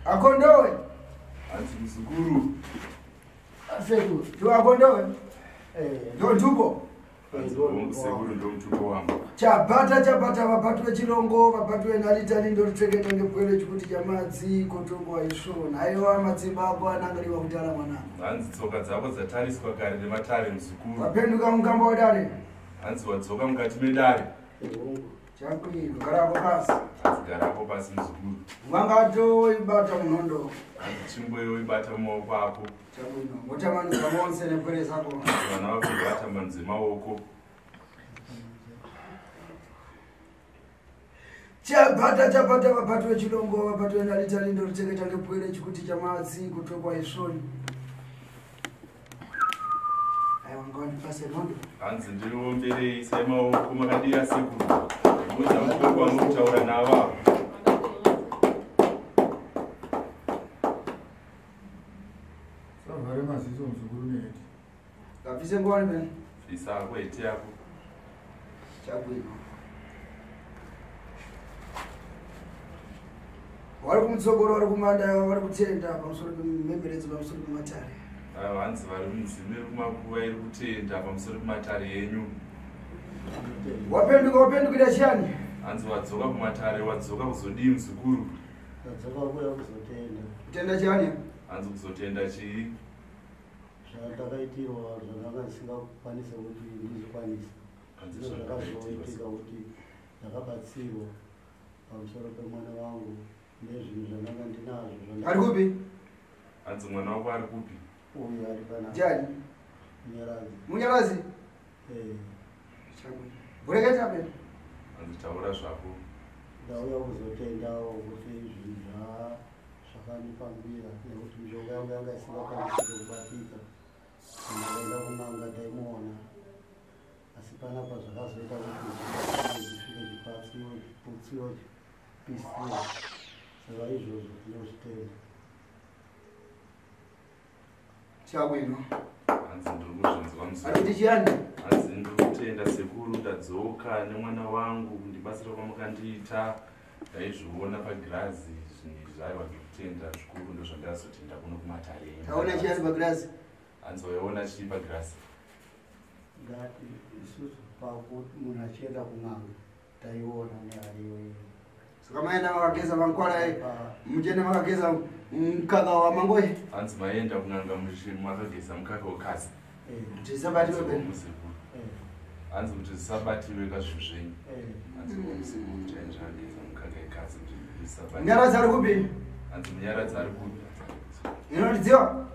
Akondowe. Hanzi muzukuru. Sekuru, akondowe. Ndotupo. Sekuru ndomutupo wangu. Chabata chabata vabatu vechilongo, vabatu venhalitali ndorutsveketa ngepwere chikuti chamadzi kotongwa isvo. Naiwa matsimba ako anangariwa kutara mwanangu. Hanzi tsoka dzako dzatariswa kare nematare muzukuru. Wapenduka mukamba wedare. Hanzi wadzoka mukati medare. Chakwino, garako pasi. Hanzi garako pasi muzukuru. Wangatoibata munondo. Hanzi tsvimbo yoibata mumaoko ako. Chakwino, motamanudza monse nepwere zako. Vana vako ngavatambanudze maoko. Chabata chabata vabati vechilongo, vabati venhalitali ndorutsveketa ngepwere chikuti chamadzi kotongwa isvoni. Aiwa ngawandipase nondo. Hanzi ndiriomberei isai maoko makadira sekuru. Mudza mukoko wamuri navo. Savhare maziso muzukuru neheti. Ngabvise ngowani mene? Bvisa ako heti yako. Chabwino. Vari kumutsogoro, vari kumanda, vari kutenda pamusoro pemhemberedzo, pamusoro pematare. Hanzi vari mudzimu iri kumakuva iri kutenda pamusoro pematare enyu. Wapenduka wapendukira chiyani? Hanzi wadzoka kumatare, wadzoka kuzodii muzukuru? Wadzoka kuuya kuzotenda. Kutenda chiyani? Hanzi kuzotenda chii? Zvandakaitirwa zvandanga ndisingakwanise kuti ndizvikwanise. Hanzi Ndizvo zvandakaitirwa. zvakazoitika kuti ndakabatsirwa pamusoro pemwana wangu nezvinhu zvandanga ndinazvo. Ari kupi? Hanzi mwana wako ari kupi? Uyu ari panapa. Ndiani? Munyaradzi. Munyaradzi? Eh. Chakwino. Bureketa pena. Hanzi taura zvako. Ndauya kuzotendawo kuti zvinhu zvakandifambira nekuti mishonga yangu yanga isingakwanisi kubatika. Ndakaenda kun'anga ndaimuona. Asi panapa zvakazoita kuti zvisvike chipatsiwe, chiputsiwe, chipisiwe. Saka izvozvo tinozvitenda. Chabwino. Hanzi ndiri kuzvinzwa muzukuru. Atiti chiyani? Hanzi ndiri kutenda sekuru, ndadzoka nemwana wangu, kundibatsira kwamukandiita. Ndaizviona pagirazi zvinhu izvi, aiwa ndiri kutenda zvikuru, ndozvandazotenda kuno kumatare. Taona chiyani pagirazi? Hanzi waiona chii pagirazi? Ngati isusu pakuti munhu achienda kun'anga taiona nehari iyoyo. Saka maenda makageza mankwara, muchienda makageza mukaka wamangoyi? Hanzi maenda kun'anga makageza mukaka wekazi. Kuti zvisabatiwe pena. Muzukuru. Hanzi kuti zvisabatiwe kazvinhu zvenyu. Hanzi muzukuru taenda takageza mukaka wekazi kuti zvisabatiwe. Munyaradzi ari kupi? Hanzi Munyaradzi ari kupi? Inotidziwa?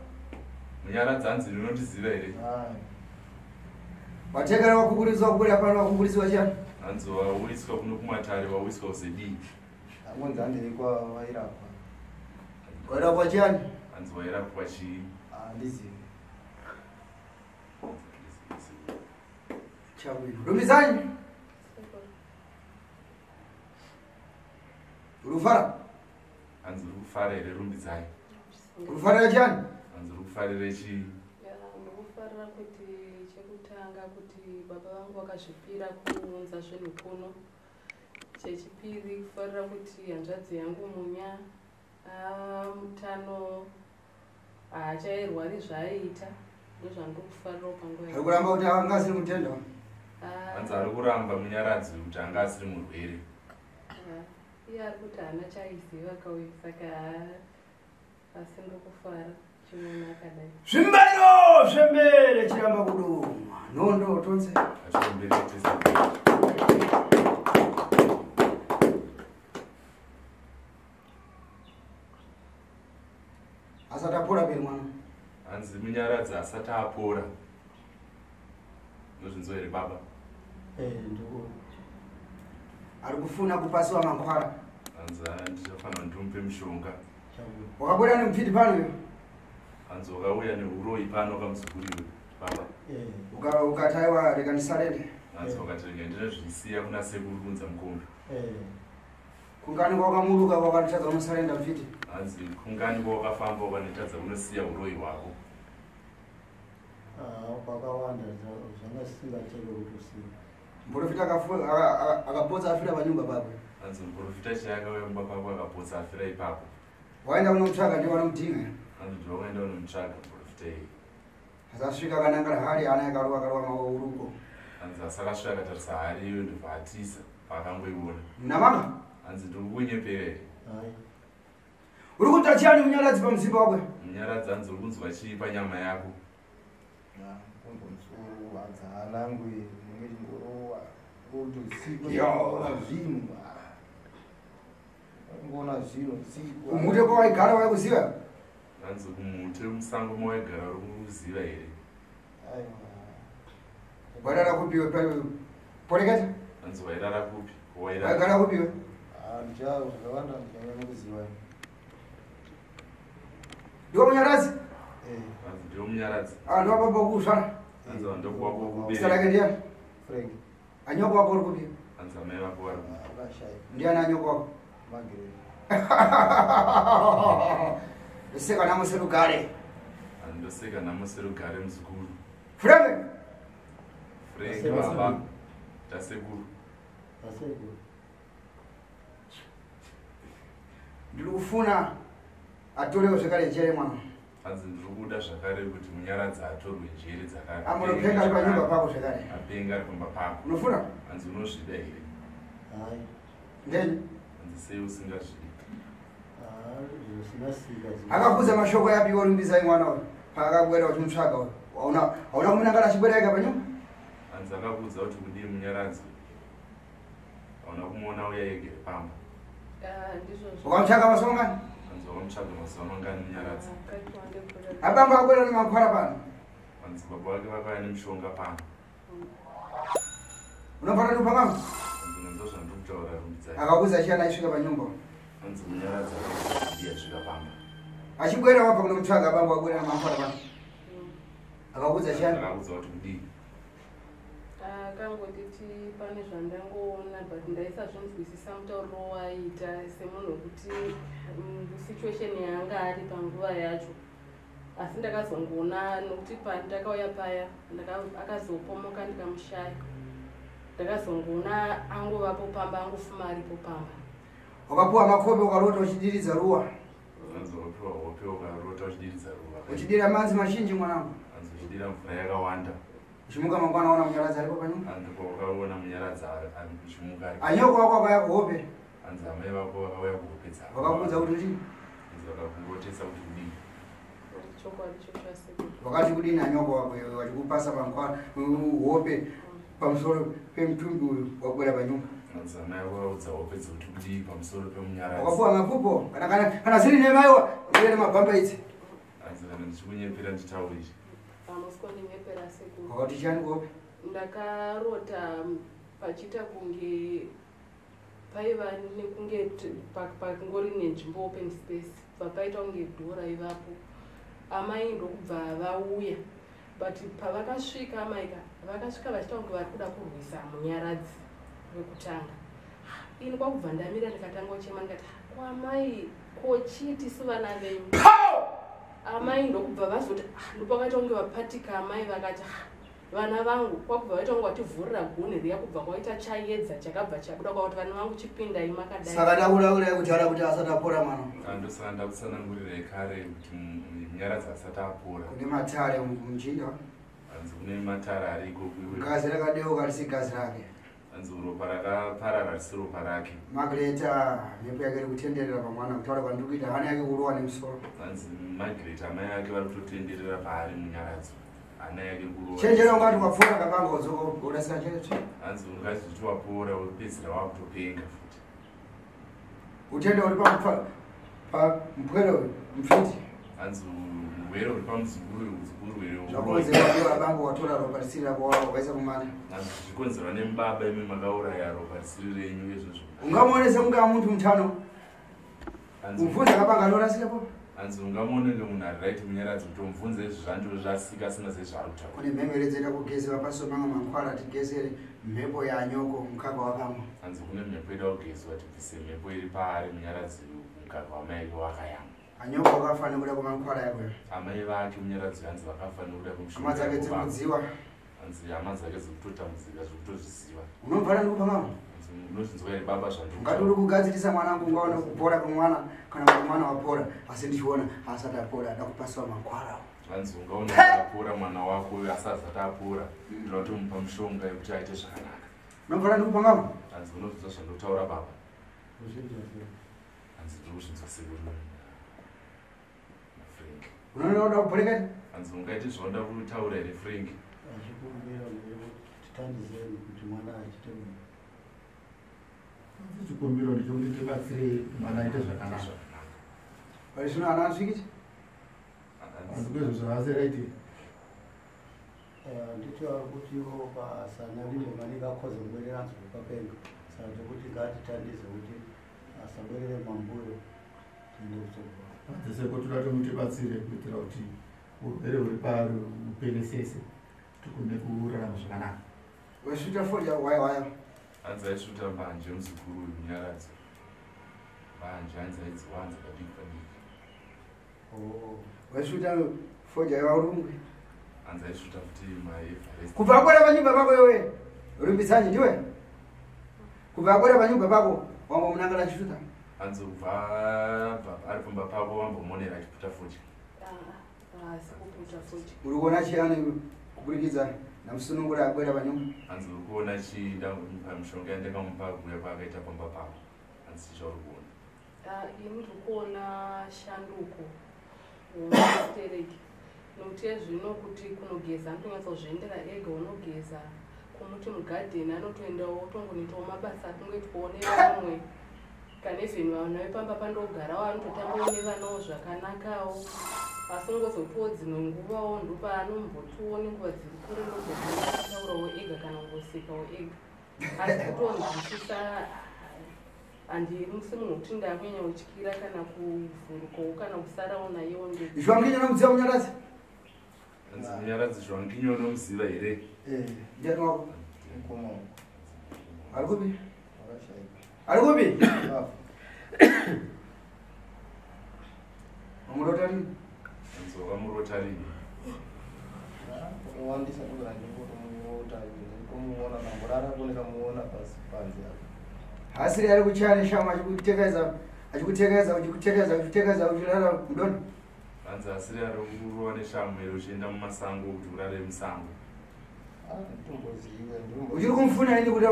Munyaradzi hanzi inotiziva here? Watekera wakukuriswa kubuda pano, wakukuriswa chiyani? Hanzi wauyiswa kuno kumatare, wauyiswa kuzedii? Angonzi handirikwa wairapwa. Wairapwa chiyani? Hanzi wairapwa chii? Handizivi. Chabwino. Rumbidzai. Rufara. Hanzi uri kufara here, Rumbidzai? Rufarira chiyani? Hanzi uri kufarire chii? Ndikufarira kuti chekutanga kuti baba vangu vakazvipira kuunza zvinhu kuno. Chechipiri kufarira kuti hanzvadzi yangu Munya mutano, haachairwari zvaaiita. Ndozvandiri kufarirawo panguva Ari kuramba kuti anga asiri mutenda? Hanzi ari kuramba Munyaradzi kuti anga asiri murwere. Iye ari kuti haana chaiziva kauyu, saka asi ndokufara chimwe akadai. Zvimbairo zvembere chiramba kuduma. Nondo tonse. Achimbere tese. Asati apora peri mwana. Hanzi Munyaradzi asati apora. Ndozvinzwa here, baba? Ndiko. Ari kufuna kupasiwa mankwara. Hanzi ndichafanira ndimupe mishonga. Chabwino. Wakabuda nemupfiti pano iwe. Hanzi wakauya neuroyi pano kamuzukuru iwe, baba. Ukati aiwa, rega ndisarende. Hanzi wakati rega ndinozvisiya kuna sekuru kunza mukombe. Kungani kwakamuruka kwakatadza unosarenda mupfiti? Hanzi kungani kwawakafamba ukanitadza kunosiya uroyi hwako? Kwakawanda zvanga zvisingateke kutosiya. Muprofita akapotsa afira panyumba pako. Hanzi muprofita chaiye akauya mumba pako akapotsa afira ipapo. Waenda kunomutsvaga, ndiye wanomudhinga. Hanzi ndiwe wakaenda kunomutsvaga muprofita iyeye. Asasvika akanangara hari, ana yakarova akarova mauruko. Hanzi asakasvika akatarisa hari iyo, ndobva atisa paakangoiona. Namanga. Hanzi ndiri kukunyepera here? Hai. Uri kuita chiyani Munyaradzi pamuzipa wakwe? Munyaradzi hanzi uri kunzwa chii panyama yako? Kunzwa musoro kurwadza, hana yangu inenge ichingorova kuti usiku Yo. ndingoona zvinhu, ngoona zvinhu usiku. Kumhute kwawaigara waikuziva? Hanzi kumute musango mawaigara uri kuziva here? Aiwa. Wairara kupiwe poreketa? Hanzi wairara kupi? Wairara Waigara kupiwe? Ndicha zvakawanda ndichanyanya kuziva. Ndiwo Munyaradzi? Hanzi ndiwo Munyaradzi. Ndiwo baba kuzvara. Hanzi vandokuwako Zita rake kubereka. ndiani? Frank. Anyoko wako uri kupi? Hanzi amai vako vari kupi? Akashaya. Ndiani anyoko wako? Magreth. Ndoseka namo serugare. Hanzi ndoseka namo serugare, muzukuru. Frank. Frank. Tasekuru. Baba tasekuru. Tasekuru. Ndiri kufuna atorewo zvekare njere mwana. Hanzi ndiri kuda zvakare kuti Munyaradzi atorwe njere dzakare. Amunopenga ari panyumba pako zvekare. Apenga ari pamba pako. Unofuna? Hanzi unozvida here? Hai. Ndenyi? Hanzi sei usingazvidi? Zvisina sika. Akakuza mashoko yapiwa Rumbidzai mwana uyu paakabwera uchimutsvaga uyu. Hauna kumunangara achibwera ega panyumba? Hanzi akakuudza kuti kudii Munyaradzi? Hauna kumuona uya yegere pamba? Ndizvozvo. Ukamutsvaga mazuva mangani? Hanzi wakamutsvaga mazuva mangani Munyaradzi? Abambo akwera nemakwara pano. Hanzi baba vake vakauya nemishonga pano. Unofanira kupa mangu. Hanzi unonzwa zvandiri kutaura, Rumbidzai? Akakuza chiyani aisvika panyumba? Hanzi Munyaradzi akakuudza kudii asvika pamba? Achibwera wabva kunomutsvaga, abambo akwera nemakwara pano. Akakuza chiyani? Akakuudza kuti kudii? Akangonditi pane zvandangoona, but ndaisazvinzwisisa mutauriro waaita semunhu wekuti situation yaanga ari panguva yacho. Asi ndakazongoona nokuti pandakauya paya akazopomoka ndikamushaya. Ndakazongoona angovapo pamba, angofuma aripo pamba. Wakapuwa makope ukarota uchidiridza ruwa. Hanzi wakapiwa hope ukarota uchidiridza ruva. Uchidira manzi mazhinji mwanangu. Hanzi uchidira mvura yakawanda. Uchimuka mangwana waona Munyaradzi aripo panyumba. Hanzi wakaona Munyaradzi uchimuka ari. Anyoko wako akauya kuhope. Hanzi amai vako vakauya kuhope dzako. Vakakuudza kuti udini? Hanzi vakakurotesa kuti kudini? Chokwadi chochasekuru. Wakati kudini anyoko wako iwe vachikupasa pangwa hope pamusoro pemutumbi uyu wakwera panyumba? Hanzi amai vako vaudza hope dzekuti kudii pamusoro peMunyaradzi? Wakapuwa mapupo kana kana kana ziri nemaiwa uye nemabhamba idzi. Hanzi kana ndichikunyepera nditaurire. Hamusi kundinyepera sekuru. Wakati chani kuhope? Ndakarota pachiita kunge paiva nekunge pangori nenzvimbo open space, bva paita kunge dhoo raivapo. Amai ndokubva vauya, but pavakasvika amaika vakasvika vachiita kunge vari kuda kurwisa Munyaradzi wekutanga. Ini kwakubva ndamira ndikatanga kuchema ndikati, ko amai, ko chii tisu vana venyu? Amai ndokubva vazoti, ndopakaita kunge vapatika. Amai vakati, vana vangu, kwakubva vaita kunge vativhurira gonhi riya, kubva kwaita chaedza chakabva chabuda, kwakuti vana vangu chipindai makadai. Saka ndakudakurai kutaura kuti asati apora mwana. Ndosaka ndakutsanangurirai kare kuti Munyaradzi asati apora. Kune matare muchinda. Hanzi kune matare ariko. Gazi rakadeuka risi gazi rake. Hanzi ropa rakaparara risi ropa rake. Magreta mhepo yake iri kutenderera pamwana, kutaura kwandiri kuita hana yake kurowa nemusoro. Hanzi Magreta amai ake vari kutotenderera paari Munyaradzi, hana yake kurowa. Chenjera, ungati wapfuura kabanga udzoka urasika chete. Hanzi ungazviti wapora wopedzisira wakutopenga futi. Utenda uri pamupwere uyu mupfiti. Hanzi urwere uri pamuzukuru urwere. Zvakonzerwa ndiwo abanga watora ropa risiri rako wakaisa kumana. Hanzi zvichikonzerwa nemubaba imi makauraya ropa risiri renyu izvozvo. Ungamuonese kunge amuntu mutano. Hanzi Mubvunze kabanga anorasika po. Hanzi ungamuone kunge munhu ari right Munyaradzi, kuti umubvunze izvi zvanjo zvasika asina zezvaari kutaura. Kune mhemhere dzoita kugezera paso pamwe mankwara, tigezere mhepo yanyoko mukaka wakamwa. Hanzi kune mhepo ida kugezwa, tibvise mhepo iri paari Munyaradzi, mukaka wamai ake wakayamwa. Anyoko wakafa nekuda kwamankwara yako. Amai vake Munyaradzi hanzi vakafa nekuda Hama dzake dziri kudziwa. Hanzi hama dzake dziri kutotambudzika zvekutozviziva. Unobvara ndikupa mama. Hanzi unozvinzwa here baba zvandiri? Ungati uri kugadzirisa mwanangu, ungaona kupora kwemwana kana kuti mwana wapora, asi ndichiona asati apora, ada kupasiwa mankwara. Hanzi ungaona apora mwana wako uyo asi asati apora, ndoda kutomupa mushonga yekuti aite zvakanaka. Unobvara ndikupa mama. Hanzi unozvinzwa zvandotaura baba? Kuzvinzwa sei? Hanzi ndiri kuzvinzwa sekuru Frank. Unoona uda kuporeka? Hanzi ungaite zvaunoda kutaura here Frank? Achikumbira ndechekuti titandizeni kuti mwana achiite munhu. Chikumbiro ndechekuti tibatsire mwana aite zvakanaka. Zvakanaka. Pari zvino ana asvikiti. Hanzi kwezvo zvavaseraiti. Nditi kuti ivo pasanyanyire maningi akhoze kubwerera anzi kukapenga, saka tekuti ngatitandize kuti asabwerere mambuyo, tiende kutsogolo. Hanzi seko toda tomutibatsire kuitira kuti urwere huri paari hupere sese, tigone kurarama zvakanaka. Wesvuta fodya waya waya. Hanzi aisvuta mbanje muzukuru uyu Munyaradzi, mbanje hanzi aidziwanza padiki padiki. Oh. Wesvuta fodya yavarungwe. Hanzi aisvuta futi maEverest. Kubva akwera panyumba pako iwe rumbidzanyi ndiwe, kubva akwera panyumba pako wamba munangala achisvuta. Hanzi kubva ari pamba pako wambomuonera achiputa fodya? Haasi kuputa fodya. Uri kuona chiyani kuburikidza namusunungura akwera panyumba? Hanzi uri kuona chii pamushonga yandakamupa kuuya kwaakaita pamba pako? Hanzi chii chauri kuona? Ini ndiri kuona shanduko mustereki, nokuti ezvino kuti kunogeza anotonyatsozviendera ega, unogeza, kumuti mugadheni anotoendawo, otongonoitawo mabasa akungoitwawo nevamwe. Kana even vana vepamba pandogarawo anototambawo nevanawo zvakanakawo, asi ungozotiwo dzimwe nguvawo ndopaanombotoo nenguva dziri kure ndozotaurawo ega kana kungosekawo ega, asi kutonzwisisa handimusi munhu kuti ndakunyanya kutyira kana kuvhundukawo kana kusarawo nayewo ndega. Zvanginyo nomudziva Munyaradzi? Hanzi Munyaradzi, Zvanginyo unomuziva here? Ndiani wako? Mukoma wangu. Ari kupi? Wakashaika. Ari kupi? Akafa. Wamurota rini? Hanzi wakamurota rini? Wakawandisa ndogara ndingotomurota, ndingomuona kamborara ko ndikamuona pasi panze apo. Hasiri ari kuchaya neshama achikutekeza, achikutekeza, achikutekeza, achikutekeza uchirara mudondo. Hanzi asiri ari kurova neshamu here uchienda mumasango kuti urare musango? Ah, nditomboziva, nditomboziva. Uchiri kumufuna ini kuti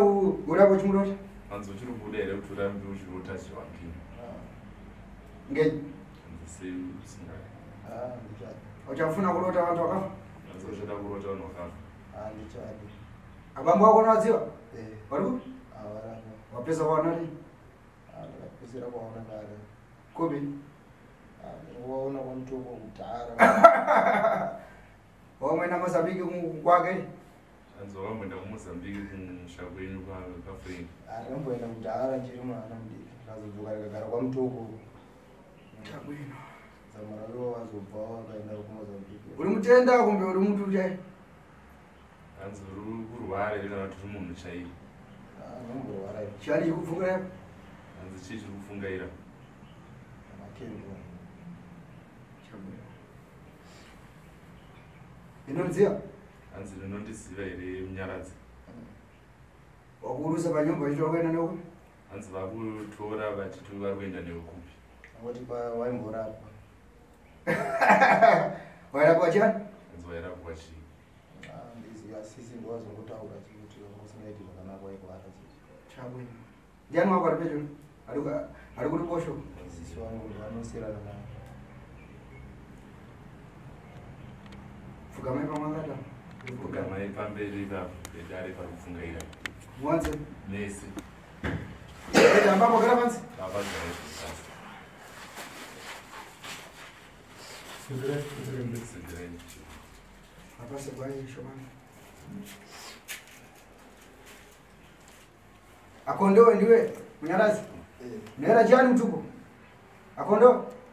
urape uchimurota? Hanzi uchiri kuda here kuti urambe uchirota chiwakini? Ah, Ngeyi? Hanzi sei usingadi? ah, ndichadi. Uchafuna kurota vantu vakafa? Hanzi uchada kurota vanhu vakafa? Ah, ndichadi. Abambo wako unovaziva? Eh, Vari kupi? havarako. Wapedza kuvaona rini? Ah, ndakapedzisira kuvaona kare. Kupi? Ah, ndingovaona kwaMutoko kudhara. Wamwena Mozambique kwake? Hanzi wakamboenda kuMozambique kumusha kwenyu kwaFrank? Ah, ndakamboenda kudhara ndichiri mwana mudiki. Ndikazodzoka ndikagara kwaMutoko. Chabwino. Zamara ivo vazobva vakaenda kuMozambique. Uri mutenda kumbe uri mutu chai? Hanzi uri kurwara here kana kuti uri munhu chaiye? Ah, ndinomborwara ini. Chani chikupfungira? Hanzi chii chiri kufungaira? Makendo. Chabwino. Inonziva? Hanzi rinondiziva here Munyaradzi? Wakurusa panyumba uchitora kuenda nekupi? Hanzi vakutora vachiti vari kuenda newe kupi? Angoti waimborapwa. Wairapwa chani? Hanzi wairapwa chii? Ah, ndiziva sisi ndowazongotaura chikuti usingaiti zvakanaka wairwara chii. Chabwino. Ndiani wako ari pedyo? Ari kuti bosho? Sisi wangu ndovanosiyana naye. Pfugamai pamwakata. Pfugamai pamberi ipapo pedare pari kupfungaira. Muwanze. Mese. Hamba gara pansi. Baba garai pasi. Sidirai. Hapasi kwai shomani. Akondowe ndiwe Munyaradzi. Eh, Nera chani mtupo. Akondo.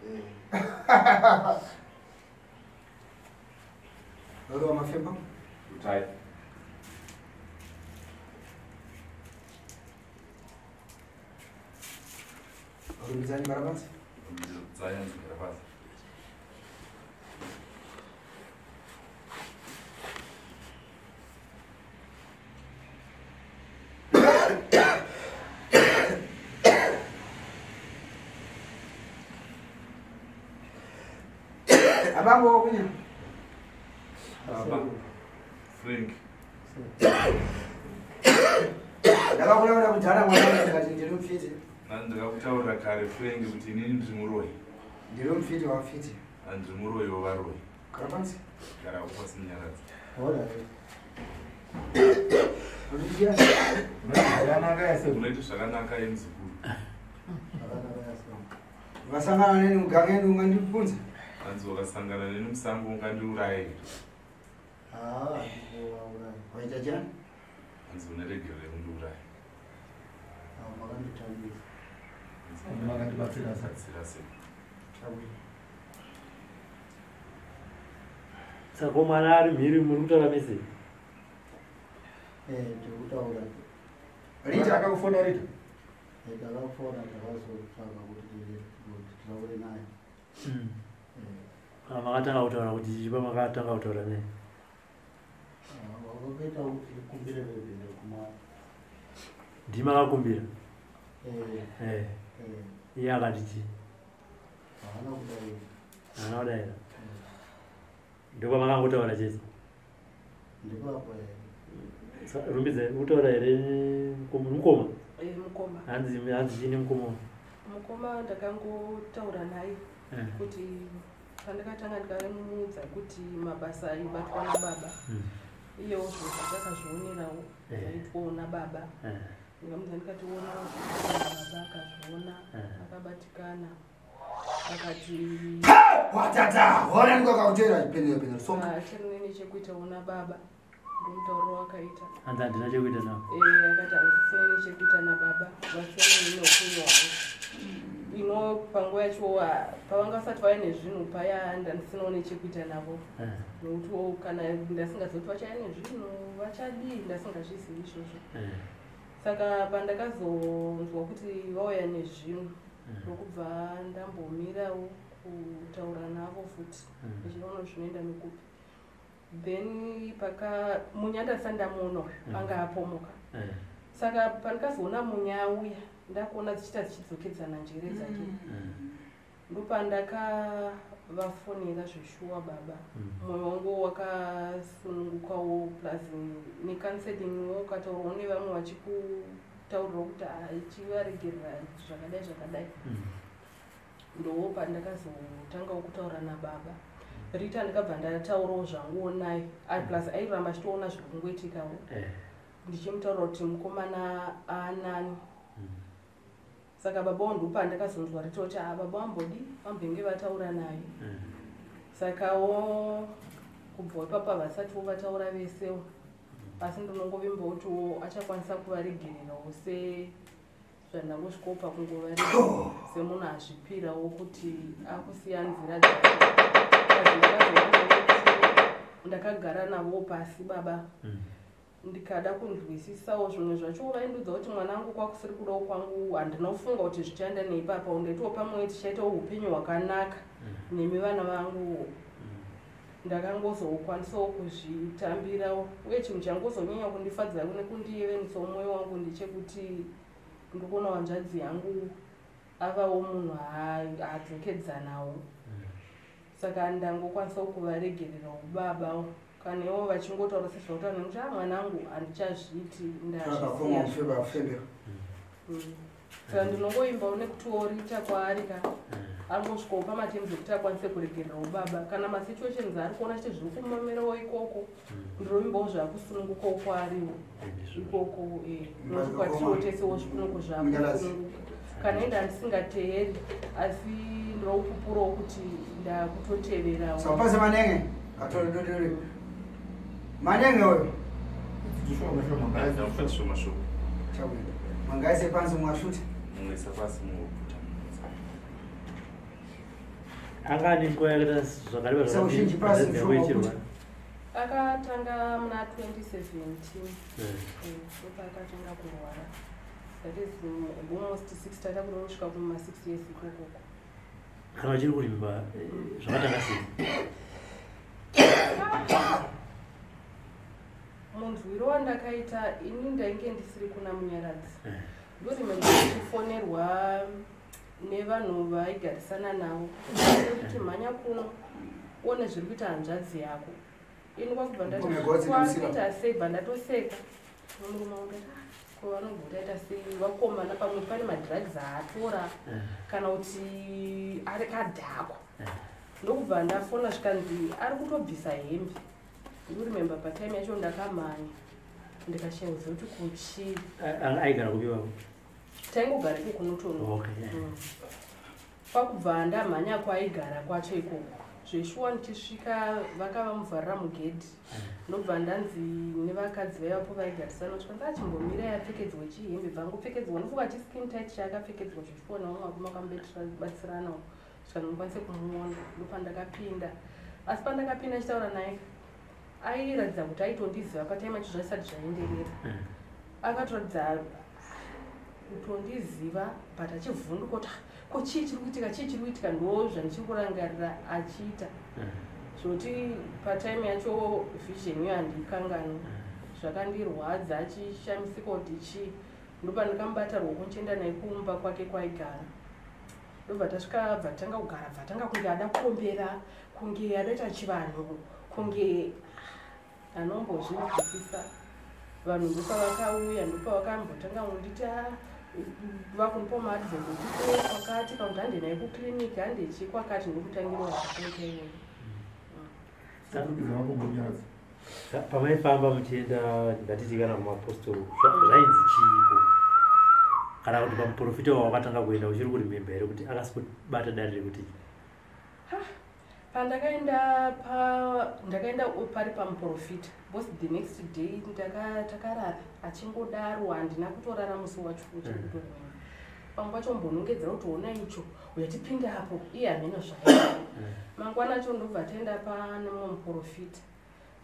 eh. Oro mafemba. Utai. Rumbidzani gara pansi. Rumbidzayi hanzi gara pasi. Abango wakunya. Baba. Frank. Ndakakuraura kudhara mwana wangu ndikati ndiri mufiti. Ndakakutaurira kare Frank kuti inini ndiri muroyi. Ndiri mufiti wamufiti. Ndiri muroyi wevaroyi. Gara pansi. Gara pasi Munyaradzi. Alright. Rumbidza. Zvakanaka yase. Unoita zvakanaka yemuzukuru. Zvakanaka yase. Vasangana neni muganga edu ungandibvunza. Hanzi wakasangana neni musango ungandiuraya here? Ah, ndinovauraya. Waita chani? Hanzi uneregero yekundiuraya. Ah, makanditambisa. Makandibatsira sei? Batsira sei? Chabwino. Saka ko mwana ari mhiri muri kutaura mese? Eh, tiri kutaura. Rita. Akakufona Rita? Eh, takafona takazotsvaga kuti titaure naye. Eh, Kana makatanga kutaura kuti chipa makatanga kutaura naye. ah, wakaita kuti tikumbire bebele kuma Ndimakakumbira. eh, Eh, eh, iye akati chii? haana kudaira. Haana kudaira. Ndokwamakangotaura chete. Ndipapo eh. Rumbidza kutaura here mukoma? Eh, mukoma. Hanzi hanzi chii nemukoma? Mukoma ndakangotaura naye Eh. kuti pandakatanga ndikamuudza kuti mabasa aibatwa nababa. Iyewo zvose takazvionerawo Eh. zvaitwawo nababa. Eh. Ndikamuudza ndikati onawo zvaitwa nababa akazviona Eh. akabatikana akati Watata. Hona ndiko kakutera chipendera pendera. Songa. hachanei nechekuitawo nababa ndomutauriro wakaita. Hanzi handina chekuita navo. Eh, akati handisisina nechekuita nababa vasiyana neupenyu hwangu. Ino panguva yacho pavanga vasati vauya nezvinhu paya, ndandisinawo nechekuita navo, nokutiwo kana ndasingazoti vachauya nezvinhu vachadii, ndasingazvizivi izvozvo. Saka pandakazonzwa kuti vauya nezvinhu, ndokubva ndambomirawo kutaura navo futi, ndichiona zvinoenda nekupi. Then paka Munya ndasati ndamuona uyu, anga apomoka. Saka pandikazoona Munya auya, ndakuona dzichiita dzichidzokedzana njere dzake, ndopandakavafonera zveshuwa baba. Mwoyo wangu wakasunungukawo, plus necounseling ukataurawo nevamwe vachikutaurirawo kuti achivaregerera zvakadai zvakadai. Ndo pandakazotangawo kutaura nababa Rita, ndikabva ndataurawo zvanguwo naye. Plus airamba achitoona zviri kungoitikawo, ndichimutaurira kuti mukomana anani. Saka baba wangu, ndopandakazonzwa Rita kuti a baba vambodi vambenge vataura naye. Sakawo kubva ipapo havasatiwo vataura vesewo, asi ndinongovimba kutiwo achakwanisa kuvaregererawo sezvandangosvikawo pakungovaregerera semunhu azvipirawo kuti akusiya nzira dzake. Ndakagara navo pasi baba, ndikada kunzwisisawo zvimwe zvacho. Vaindudza kuti mwanangu, kwakusiri kudawo kwangu, handina kufunga kuti zvichaenda neipapa. Undaitiwo pamwe tichaitawo upenyu hwakanaka nemi vana vangu. Ndakangozokwanisawo kuzvitambirawo, uye chinhu changozonyanya kundifadza nekundiyevenutsawo mwoyo wangu ndechekuti ndikuona hanzvadzi yangu avawo munhu adzokedzanawo. Saka ndangokwanisawo kuvaregererawo baba, kana ivo vachingotaura sezvautaura nekuti a mwanangu, handichazviiti, Akakoma ndazvisiya. Kufeba kufembera. Saka ndinongoimbawo nekutiwo Rita kwaari ka angosvikawo pamaterms ekuti akwanise kuregererawo baba kana masituations aari kuona chite zviri kumomerawo ikoko. Ndirovimbawo zvakusunungukawo kwaariwo ikoko, nokuti kwatiriwo tesewo zvikunoko zvakusununguka. Kana ende handisingateeri, asi ndinokupurawo kuti ndakutoteverawo. Sawupase manenge atole dodori manenge oyo. Ndakufata shoma shoma. Chabwino, mangaise pansi mwashuta. Mumwisa pasi, mumwoputa. Anga ane nguva yakaita zvakareba Seushinji pasi, zvakadii mshoma. Akatanga muna 2017. Ndopaakatanga kurwara, that is almost 6, tata kuda kusvika kuma 6 years ikokoko. Kana uchiri kurimba, zvakatanga sei? Munzwiro wandakaita ini, ndainge ndisiri kuna Munyaradzi. Ndorime ndichifonerwa nevanhu vaigarisana navo kuti mhanya kuno uone zviri kuita hanzvadzi yako. Ini kwakubva ndati Mukome gotsi nemusika. kwakuita sei, bva ndatoseka nomurume wangu, ndati, "Ah, ko vanobva taita sei vakomana? Pamwe pane madrugs aatora kana kuti ari kadhakwa." Ndokubva ndafona, zvikanzi ari kutobvisa hembe. Ndikuremember patime yacho ndakamhanya, ndikashaya kuziva kuti kuchii. Aigara kupi vavo? Taingogara iko kunotono. Kwakubva ndamhanya kwaigara kwacho ikoko. Zveshuwa ndichisvika vakavamuvharira mugedhi. Ndobva ndanzi nevakadzi vaivapo vaigarisana, zvikanzi achimbomirai apfekedzwe chihembe. Bvangopfekedzwa, ndofunga chiskin tight chaakapfekedzwa zvichipuwa navamwe varume vakamubatsiranawo, saka ndikwanise kumuona. Ndopandakapinda, asi pandakapinda achitaura naye airatidza kuti aitondiziva. Patime acho zvaisati zvaenderera, akatoratidza kutondiziva, but achivhunduka kuti, "Ah, ko chii chiri kuitika? Chii chiri kuitika?" Ndo zvandichiri kurangarira achiita zvoti patime yacho vision iyo handikanganwi. Zvakandirwadza, achishamisika kuti chii. Ndopandikamubata ruoko nichienda naye kumba kwake kwaigara. Ndobva tasvika, bva tanga kugara, bva tanga kunge ada kuombera, kunge adaita chivanhu, kunge anombozvinzwisisa. Vanhu ndopavakauya, ndopavakambotanga kunditi, "Ah, vakundipa maadvice kuti ko kwakati, kana kuti hande naye kukliniki, hande chi kwakati." Ndokutangirwa zvakaita iyoyo. Sekupidza vakombonyaradza. Pamaifamba muchienda, ngatiti kana kumapostori, zvainzi chiiko? Kana kuti pamuprofita wawakatanga kuenda, uchiri kuremember here kuti akasikubata dare rekuti? Pandakaenda pa ndakaenda pari pamuprofita, because the next day takarara achingodaro. Handina kutorara musi wacho, uchiri kutoremember. Pamwe pacho mbonongedzera kuti ona icho, uya tipinde apo, iye hameno zvaaiita. Mangwana acho ndobva taenda pane mumwe muprofita.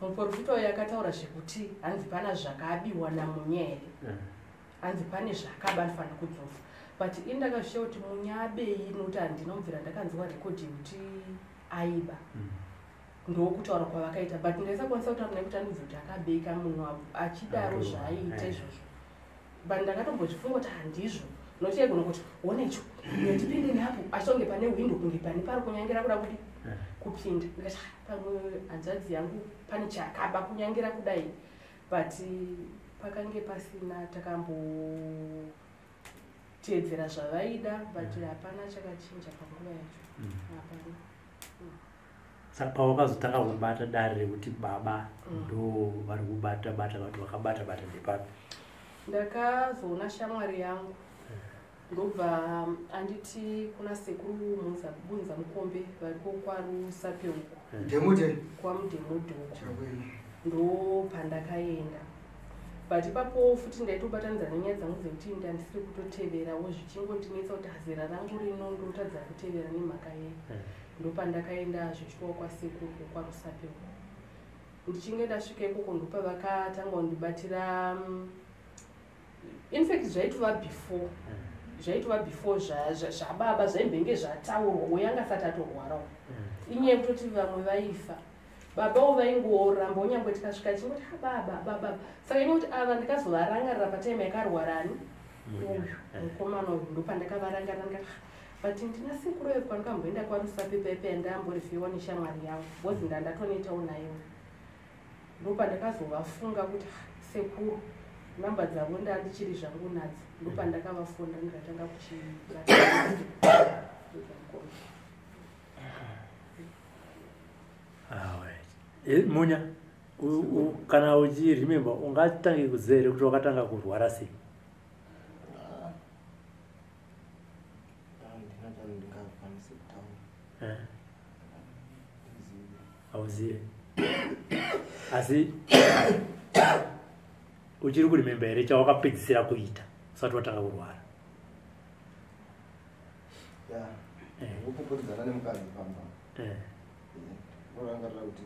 Muprofita uyu akataura zvekuti hanzi pana zvakabiwa naMunya here, hanzi pane zvaakaba anofanira kudzosa. But ini ndakazvishiya kuti Munya abei, nokuti handina kubvira ndakanzwa rekodhi yekuti aiba. Ndokutaura kwavakaita, but ndaisakwanisa kutaura naye kuti anobva kuti akabeka munhu achidaro zvaaiita izvozvo. But ndakatombozvifunga kuti handizvo, nokuti aigona kuti ona icho, tipinde napo, achitonge pane windo kunge pane pari kunyangira kuda kuti kupinda. Ndikati pamwe hanzvadzi yangu pane chakaba kunyangira kudai, but pakange pasina. Takamboteedzera zvavaida, but hapana chakachinja panguva yacho, hapana. Saka pawakazotanga kubata dare rekuti baba ndo vari kubata bata, kana kuti vakabata bata, ndepapi? Ndakazoona shamwari yangu, ndobva anditi kuna sekuru Bunza Mukombe variko kwaRusape uko. Demute. KwaMudemudhe uko. Chakwena. Ndo pandakaenda, but ipapo futi ndaitobatanidza nenyaya dzangu dzekuti ndandisiri kutoteverawo, zvichingondinetsa kuti hazera rangu rino ndotadza kutevera nemhaka yei. Ndopandakaenda zvichiwa kwasekuru kwaRusape uko. Ndichinge ndasvika ikoko, ndopavakatanga kundibatira. In fact zvaitova before, zvaitova before zvababa zvaimbenge zvataurwa, uye anga asati atorwarawo. Inyaya yekutoti vamwe vaifa, babawo vaingoramba, unyangwe tikasvika chingoti ha baba, baba. Saka inoti ava ndikazovarangarira patime yakarwarani uyu mukomana uyu, ndopandakavarangarira ndikati, "Ah, but ndina sekuru epo pandikamboenda kwaRusape paipa yandamborifewa neshamwari yangu, because ndandatonoitawo nayewo." Ndopandakazovafunga kuti, "Ah, sekuru, namba dzavo ndandichiri zvangu nadzo." Ndopandakavafona ndikatanga kuchibata. Alright. Munya, kana uchiremember, ungatange kuziva here kuti wakatanga kurwara sei? Handina chandingakwanise kutaura. Ndizive. Hauzive, asi uchiri kuremember here chawakapedzisira kuita usati watanga kurwara? Ya, kupupuridzana nemukadzi pamba. Unorangarira kuti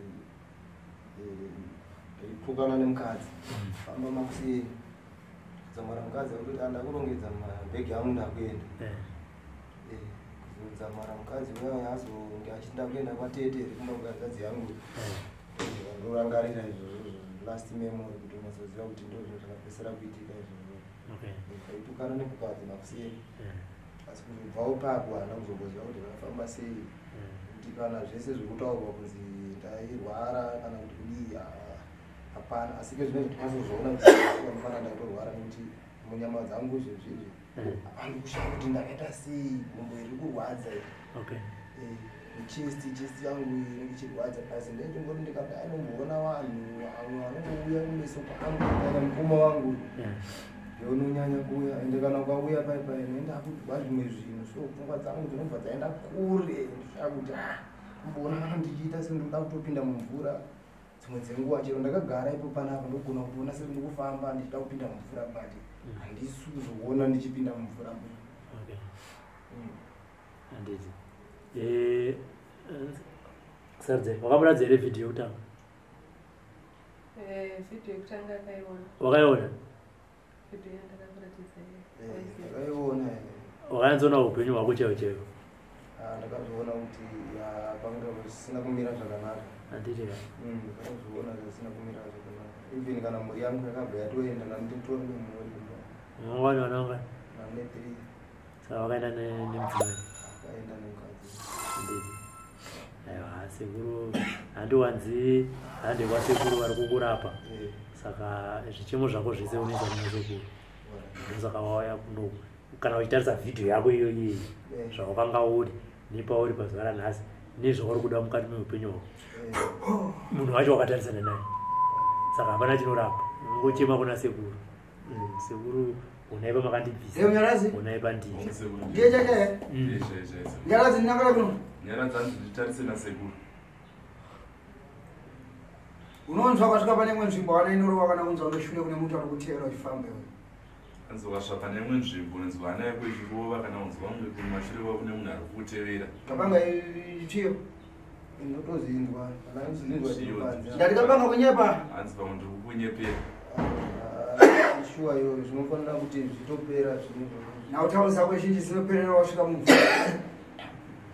ndaitukana nemukadzi famba makuseni, kudzamara mukadzi akutoti andakurongedza mabhegi angu, ndakuenda. Kuzodzamara mukadzi uya azonge achiti ndakuenda kwatete here, kumba kuhanzvadzi yangu. Ndorangarira izvozvo, last memory, kuti unyatsoziva kuti ndo zvinhu zvakapedzisira kuitika izvozvo. Ndaitukana nemukadzi makuseni, asi kuzobvawo papo handina kuzomboziva kuti zvakafamba sei, kuti kana zvese zvekutaurwa kunzi ndairwara kana kuti kudii, hapana. Asi ke zvinezvi ndinyazozoona kuti vanofana ndatorwara, nekuti munyama dzangu izvezvizvi handikushaya kuti ndakaita sei, gumbo iri kurwadza iri. Nechest, chest yangu inenge ichirwadza pasi. Ndechingoti ndikadai nomboona vanhu vamwe vanongouya kumeso kwangu, kunyanya mukoma wangu, unonyanya kuuya. Ende kana ukauya pai pai noenda kudwa zvimwe zvinhu, so pfungwa dzangu dzinobva dzaenda kure. Ndishaya kuti ah, kumboona kana ndichiita sendinoda kutopinda mumvura dzimwe dzenguva. Chero ndakagara ipo panapa, ndogona kutoona sendikufamba ndichida kupinda mumvura, but handisi kuzoona ndichipinda mumvura. Handiti. Sarudze, wakamuratidza here vhidhiyo yekutanga? Vhidhiyo yekutanga akaiona. Wakaiona? Vhidhiyo yandakakuratidza. Ndakaiona. Wakanyatsoona upenyu hwako chaiwo chaiwo? Ah, ndakazviona kuti panga zvisina kumira zvakanaka. Handiti ka? Ndakazviona zvisina kumira zvakanaka. Even kana mhuri yangu yakabva yatoenda, nanditori nemhuri kumba. Mangwani vana vangani? Nane three. Saka wakaenda nemudzimai? Akaenda nemukadzi. Handiti. Aiwa, sekuru handiwanzi hande kwasekuru vari kukurapa. Saka zvichemo zvako zvese unoisa kuna sekuru. Saka wauya kuno, kana uchitarisa vhidhiyo yako iyoyi, zvawakanga uri nepauri pazuva ranhasi, nezvauri kuda mukati meupenyu hwako, munhu wacho wakatarisana naye, saka hapana chinorapa, unongochema kuna sekuru. Sekuru, unai pamakandibvisa. Munyaradzi. Unai pandiri. Ndiye chachaye. Nyaradzi, ndinakala kuno. Nyaradzi nditarise nasekuru. Unonzwa kwasvika pane imwe nzvimbo wana inorova kana kunzwa unoshune kune muti ari kutevera uchifamba iwe. Hanzi ukasvika pane imwe nzvimbo unonzwa hana yako ichirova kana kunzwa kunge kumashure kwako kune munhu ari kukutevera. Kapanga chiyo. Ndinotozinzwa kana ndichizinzwa ndinopanze. Ndati kapanga kunyepa. Hanzi pamwe ndiri kukunyepera. Shuwa iyoyo zvinofanira kuti zvitopera zvinhu izvozvo. Nautaura zako zhinji dzinoperera wasvika mumvura.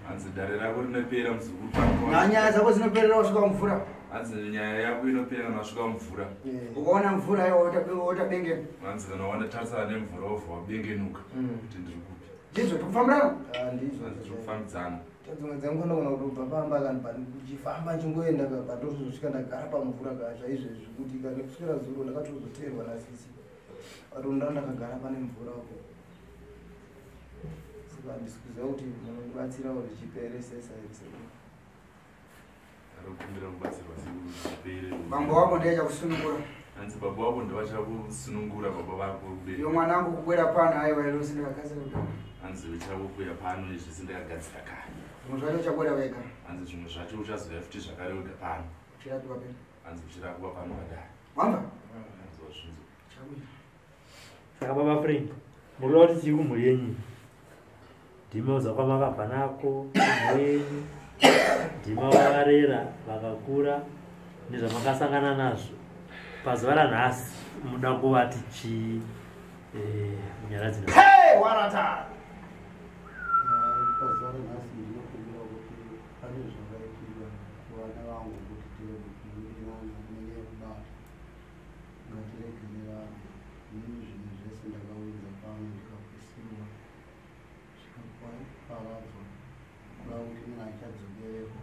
Hanzi dare rako rinopera muzukuru pano. Nanyaya dzako dzinoperera wasvika mumvura. Hanzi nyaya yako inopera kana wasvika mumvura. Ukaona mvura aiwa wotabengena. Hanzi kana wandatarisana nemvura wobva wabengenuka kuti ndiri kupi. Ndizvo tikufambirana? Ah, ndizvo. Hanzi tiri kufambidzana. Dzimwe dzenguva ndogona kutobva pamba kana ndichifamba ndichingoenda pandozosvika ndagara pamvura ka chaizvezvi kuti ka nekuswera zuro ndakatozoteerwa nasisi vatonda ndakagara pane mvura uko saka handisi kuziva kuti munondibatsirawo zvichiperesesa here sekuru. Arikukumbira kubatsirwa sekuru zvipere. Bambo wako ndiye achakusunungura. Hanzi baba wako ndivachakusunungura baba vako kubereka. Iyo mwanangu kukwera pano aiwa iro sindakagadzira kudai. Hanzi uchakuuya pano izvi sindakagadzira kare. Zvimwe zvacho uchakwera wega. Hanzi zvimwe zvacho uchazouya futi zvakare wega pano. Uchirapiwa pano. Hanzi uchirapiwa pano padare. Wamba? Hanzi wazvinzwa. Chakuya. Saka baba Frank, munoda kuti chii kumhuri yenyu? Ndimi udza kwamakabva nako, mhuri yenyu, ndimi vakarera, vakakura, nezvamakasangana nazvo. Pazuva ranhasi munoda kuvati chii Munyaradzi? Hey, warata! Pazuva ranhasi ndinokumbira kuti pane zvakaitika kuvana vangu kuti tirege kuwirirana nenyaya yekubata. Ngatiregererane. Inini zvinhu zvese ndakaunza pano ndikapisirwa zvikaparadzwa kureva kuti inini handichadzokereko.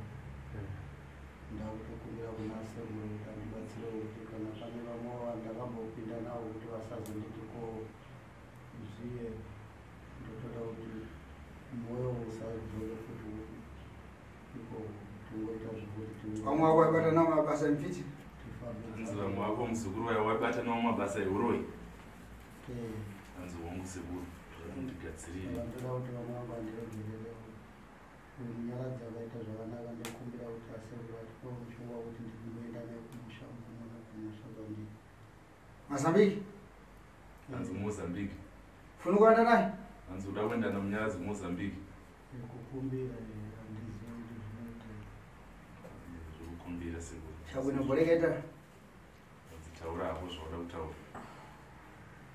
Ndakutokumbira kuna sekuru kuti andibatsirewo kuti kana pane vamwe vandakambopinda navo kuti vasazonditi ko zviye ndotoda kuti mwoyo usadzoke futi ikoko tingoita zvekuti Vamwe vako vaibata navo mabasa emfiti. Hanzi vamwe vako muzukuru wayo waibata navo mabasa euroyi. Hanzi wangu sekuru ndigadzirire. Ndoda kuti vamwe vangu vandiregererewo. Uyu Munyaradzi akaita zvakanaka ndokumbira kuti asekuru atipewo mushonga wekuti ndimboenda naye kumusha ukumona kumusha kwandiri. Mozambique? Hanzi Mozambique. Funa kuenda naye? Hanzi uda kuenda naMunyaradzi kuMozambique. Kukumbira handizivi kuti zvinoita. Zvekukumbira sekuru. Chabwino boreketa. Hanzi taura hako zvauda kutaura.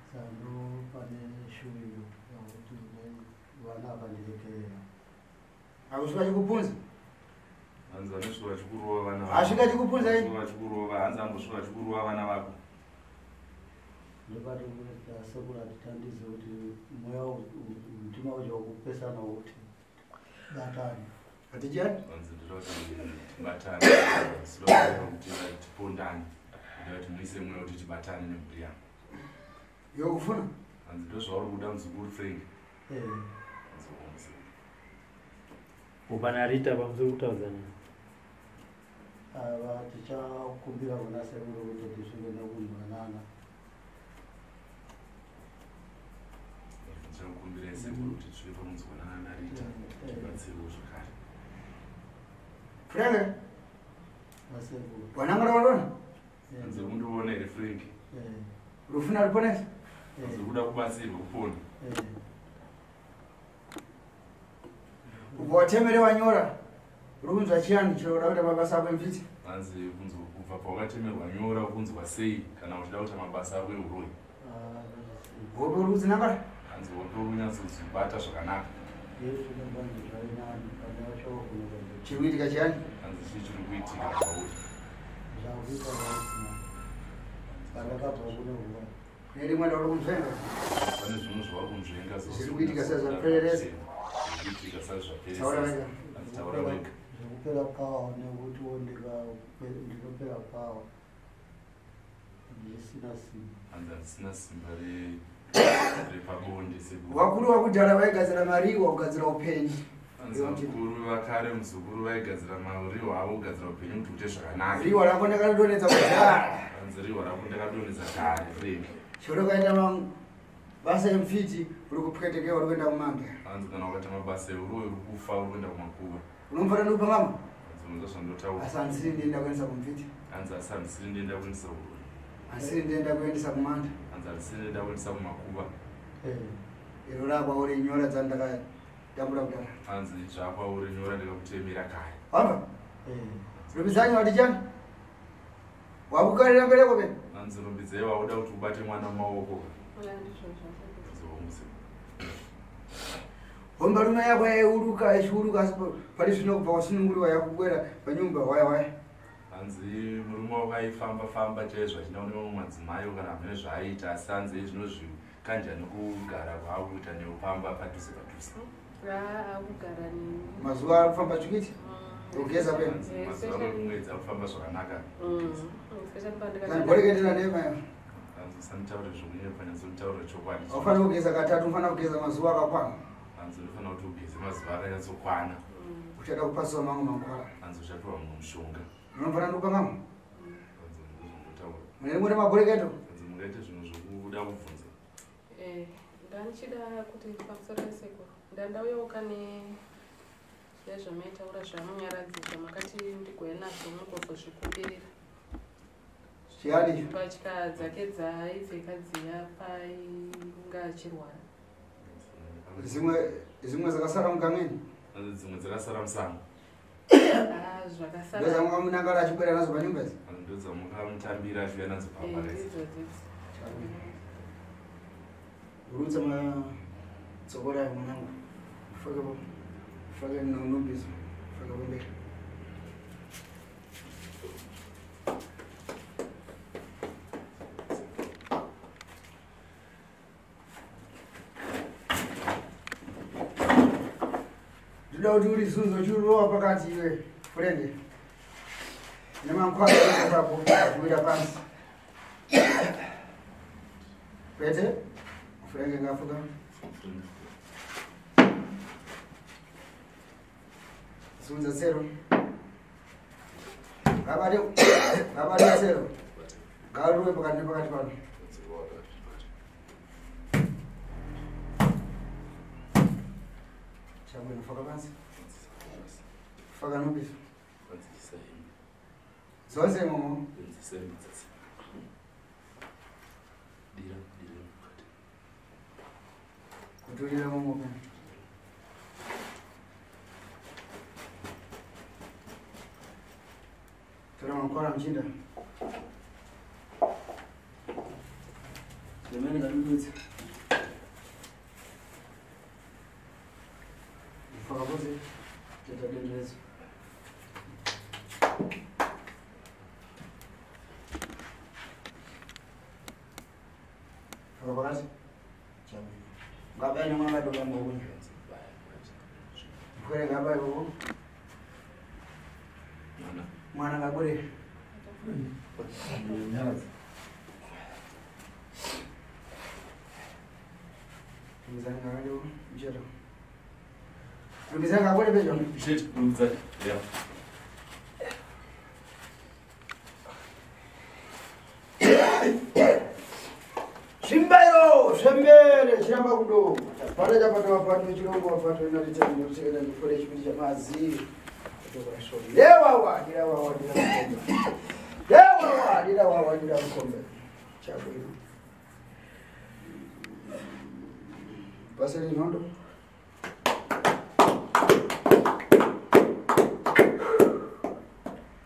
Saka ndo pane shuviro yakuti vana vakandiregerera. Hakusvika chikupunza. Hanzi vanosvika vachikurova vana vako. Asvika chikupunza Vasvika vachikurova, hanzi ambosvika vachikurova vana vako. Ndopati sekuru atitandize kuti mweya mutima ucho wekupesana wokuti batane. Hatijani? Hanzi ndoda kuti tibatane. Sinoda kuti tipondane. Ndoda kuti muise mweya kuti tibatane nemhuri yangu. Iwe kufuna? Hanzi ndozvauri kuda muzukuru Frank. Eh. Hanzi wangu sekuru. Upana Rita pamusoro kutaudzana. Ava tichakumbira kuna sekuru kuti tisvike nekunzwanana. Tichakumbira sekuru kuti tisvike pakunzwanana naRita. Tibatsirewo zvakare. Frank, Vasekuru. wanangura wandona? Hanzi undiona here Frank? Rufuna ruponesa? Hanzi kuda kubatsirwa kupona. Ubva watemere wanyora. Uri kunzwa chiyani chero uda kuita mabasa ako emfiti? Hanzi kunzwa kubva pawakatemerwa nyora kunzwa sei kana uchida kuita mabasa ako euroyi. Hope uri kudzinangara? Hanzi hope uri kunyatsodzibata zvakanaka. Chiri kuitika chiyani? Hanzi chii chiri kuitika kwauri? Kune rimwe rauri kunzvenga. Pane zvimwe zvauri kunzvenga Zviri kuitika sezvapereresa. Zviri kuitika sezvapereresa. Taura wega. Hanzi taura wega. Zvekupera pawa nekuti ndinopera pawa ndisina simba. Hanzi handisina simba repabonde sekuru. Vakuru vakudhara vaigadzira mariwa kugadzira upenyu. Hanzi vakuru vakare muzukuru vaigadzira mariwa avo kugadzira upenyu kuti uite zvakanaka. Riwa rako ndakadonhedza kudhara. Hanzi riwa rako ndakadonhedza kare Frank. Chero ukaita mabasa emfiti uri kupwetekea uri kuenda kumanda. Hanzi kana ukaita mabasa euroyi uri kufa uri kuenda kumakuva. Unomufana ndikupa mama? Hanzi unonzwa zvandotaura. Asi handisiri ndienda kuendesa kumfiti. Hanzi asi handisiri ndienda kuendesa uroyi. Handisiri ndienda kuendesa kumanda. Hanzi handisiri ndienda kuendesa kumakuva. Iro rakwauri nyora dzandakatambura kudara. Hanzi zvakwauri nyora ndikakutemera kare. Hamba. Rumbidzanyi wati chani? Wakukarira mbereko pena? Hanzi rumbidzai wauda kuti ubate mwana mumaoko. Hombarume yako yaiuruka ichiuruka asi pari zvino kubva wasununguriwa yakubwera panyumba waya waya. Hanzi murume wako aifamba famba chaizvo achida kune mamwe madzimai kana hamene zvaaiita asi hanzi zvinozvi kanjani kugara kwaakuita neupamba padhuze padhuze. Akugara neni. Mazuva akufamba chikuiti? Kugeza pena. Mazuva ekumwedzi akufamba zvakanaka. Boreketera nema ya. Hanzi usanditaure zvokunyepa nyatsonditaurira chokwadi. Haufaniri kugeza katatu, unofanira kugeza mazuva akakwana. Hanzi unofanira kuti ugeze mazuva akanyatsokwana. Uchada kupasiwa mamwe mangwara. Hanzi uchapiwa mumwe mushonga. Unofanira kupa mamwe? Hanzi ndozvongotaura. Mune rimwe remaboreketo? Hanzi mungaite zvinhu zvokuda kubvunza. Ndandichida kuti pamusoro pesekuru. Ndandauyawo kane nezvamaitaura zvamunyaradzi zvamakati ndigouya nazvo mugozozvikumbirira. Chiyani? Mbatya dzake dzaaipfeka dziya painga achirwara. Zimwe dzakasara mukamweni? Dzimwe dzakasara musango. Zvakasara. Ndodzamukamunangara achibwera nadzo panyumba idzi? Ndodzamukamutambira achiuya nadzo pamba. Ndidzo dzidzi. Urutsa matsokora ayo mwanangu. Ufake ufake nombizo. Ufake pamberi. Ndoda kuti uri zunzo chiurowa pakati iwe friend. Nemankwara ipapo kuwira pansi. Kwete? Friend ngafuka. Zunza tsero. Ngabate tsero. Ngaruwe pakati nepakati pano. Chabwino faka pansi. Faka nombizo. Zonse momo. Kutulira momo pena. Tora mankwara mchinda. Lemene kadududza. Faka pose. Teta denderedzo. Faka pakati. Chabwino. Ngabaye nemwana kadoka mumaoko. Mkwere ngabaye uko. Mwana ngabure. Rumbidzani ngakade uko. Mcheto. Rumbidzani ngakode pecho. Mcheto, rumbidzani. Yeah. Zvimbairo zvembere chiramba kudo. Chapata chapata vapatu vechirongwa vapatu venarita ndinokuseketa ndikore chipindi chamazi. Dewawa dirawawa dira mukombe. Dewawa dirawawa dira mukombe. Chabwino. Paseri nhondo.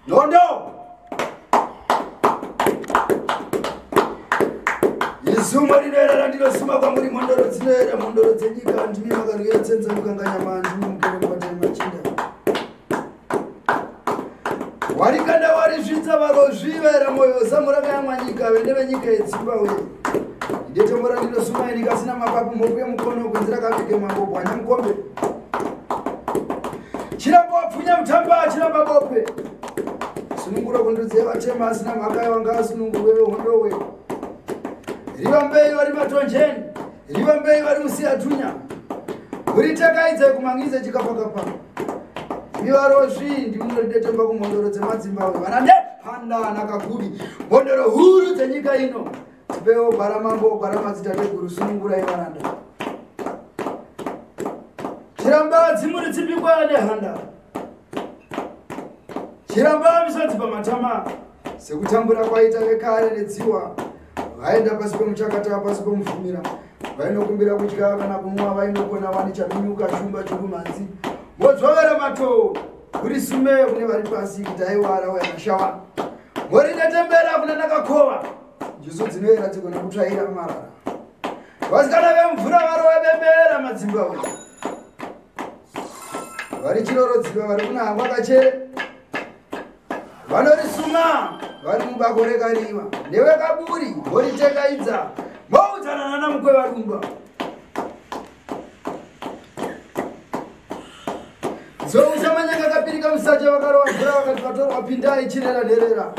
Nhondo! Izumo rinoera ndinosuma kwamuri mhondoro dzinoera mhondoro dzenyika ndimi makarya tsenza mukanganyama ndimi mugere mubatani machinda. Warikanda warizvidza varozvi vaera moyo zamurakayamwa nyika vene venyika yedzimbabwe. Idetombo randinosuma ini kasina mapapu mhopo yemukono kunze rakavige mambo bwanya mukombe. Chiramba wapfunya mutamba chiramba bope. Sunungura kundudzi yevatema asina mhaka yavanga asunungurwe vehondowe. Rivambei vari matonjeni, rivambei vari musiyatunya. Uritakaidze kumangize chikapakapa. Mivarozvi ndimunoridetemba kumhondoro dzemadzimbabwe. Vana nehanda nakaguri, mhondoro huru dzenyika ino. Tipewo gwara mambo, gwara madzitateguru, sunungurai varanda. Chiramba dzimuritsipikwa nehanda. Chiramba misodzi pamatama. Sekutambura kwaita vekare nedziwa. Vaenda pasi pemuchakata pasi pemuvhumira. Vainokumbira kudya kana kunwa vainokona vani chaminyuka shumba churumhanzi. Modzvovera matoo kuri sume kune vari pasi kuti aiwa arauya mashawa. Morinetembera kuna nakakova. Njuzu dzinoera dzigona kutsvaira marara. Vasikana vemvura varova bembera madzimbabwe. Vari chirorodziva vari kunangwa kachere. Vanorisuma vari mubako rekariva. Newekaburi voritekaidza. Moudzana nana mukwevarumba. Zousa manyanga kapirika musacha vakarova mvura vakati vatorwa pindai chirera nherera.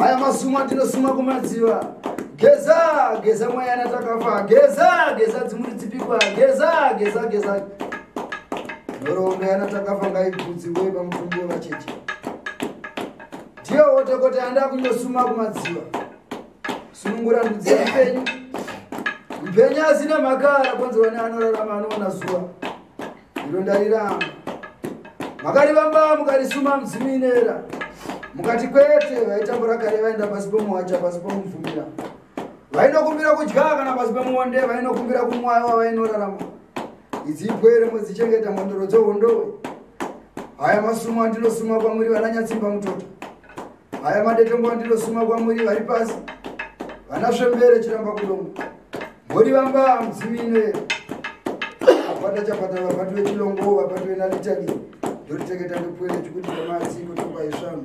Aya masuma ndinosuma kumadziva. Geza, geza mwayana takafa. Geza, geza dzimuri dzipikwa. Geza, geza, geza. Nhoroondo yana takafa ngaibvudziwe pamutumbi wevacheche. Ndiyo hotekote anda kundosuma kumadziva. Sunungura ndudzi yemupenyu. Mupenyu asina mhaka rakonzerwa neanorarama anoona zuva. Iro ndariramba. Makarivamba mukarisuma mudzimu inera. Mukati kwete vaitambura kare vaenda pasi pomuhacha pasi pomubvumira. Vainokumbira kudya kana pasi pemuonde vainokumbira kumwaiwa vainorarama. Idzi ipwere modzichengeta mhondoro dzehondowe. Haya masumo andinosuma kwamuri vananyatsimba mutoto. Haya madetembo andinosuma kwamuri vari pasi. Vana svembere chiramba kudombo. Mhori vamba mudzimu inoera. Apata chapata vabati vechilongo vabati venalitali. Ndoriteketa ndipwere chikuti pamatsi kutopa isvanu.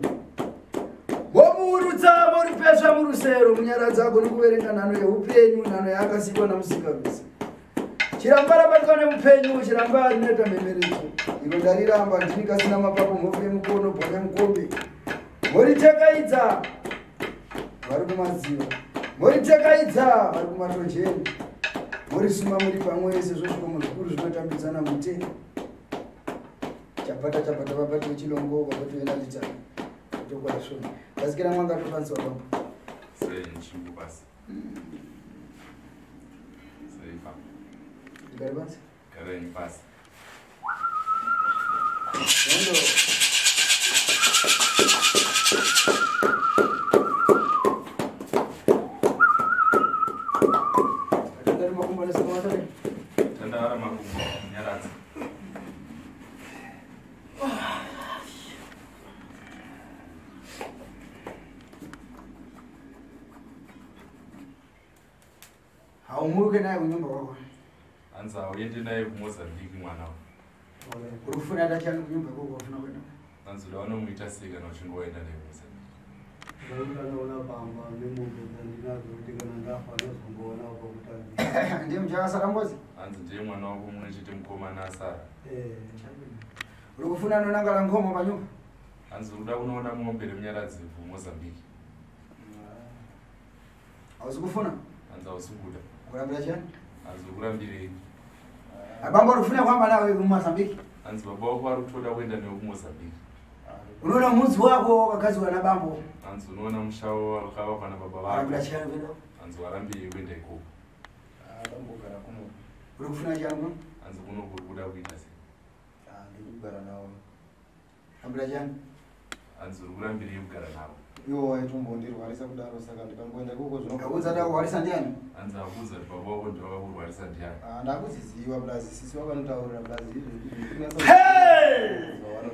Vomuurutsa voripesva murusero munyaradza agone kuverenga nhano yeupenyu nhano yaakasikwa namusikarudzi. Chiramba rabatwa nemupenyu chiramba rinoita mhemeredzo. Iro ndariramba ndini kasina mapapo mhofu yemukono bwanya mukombe. Voritekaidza vari kumadziva. Voritekaidza vari kumatonjeni. Vorisuma muri pamwe sezvo zvikomo zvikuru zvinotambidzana mute. Chapata chapata vabati vechilongo vabati venalita. Kutokwa isvona. Vasikana mwanga topansiwa pambo. Sei nchimbo pasi. Sei pambo. Ndigare pasi? Garai pasi. Hondo. Atandari makumbo nesoko matare? Tandara makumbo, nyaradza. Haumuruke naye kunyumba kwako. Hanzi hauendi naye kuMozambique mwana wako. Uri kufuna tachani kunyumba kwako wafuna kuenda. Hanzi uda unomuita sei kana uchinge waenda naye kuMozambique? Ndanoona bamba nemombe dzandinadzo kuti kana ndafa ndozongoona pakutangira. Ndiye muchakasara ngozi? Hanzi ndiye mwana wako mumwe chete mukomana asara. Uri kufuna nonangala nkhomo panyumba? Hanzi uri kuda kunoona mombe remunyaradzi kuMozambique. Hausi kufuna? Hanzi hausi kuda. Kurambira chani? Hanzi uri kurambirei? Abambo uri kufuna kuhamba nawe kuMozambique? Hanzi baba wako ari kutoda kuenda newe kuMozambique. Unoona mudzi wako wakagadzirwa nabambo. Hanzi unoona musha wakavakwa nababa vako. Warambira chani kuenda? Hanzi warambirei kuenda ikoko? Ndambogara kuno. Uri kufuna chani kuno? Hanzi kuno kuri kuda kuita sei? Ndiri kugara navo. Rambira chani? Hanzi uri kurambirei kugara navo? Iwo waitombondirwarisa kudaro saka ndikangoenda ikoko zvino. Akakuudza ndakurwarisa ndiani? Hanzi akuudza kuti baba wako ndiwo vakakurwarisa ndiani? Ndakuziziva plus sisi vakanotaurira plus izvo. Hey!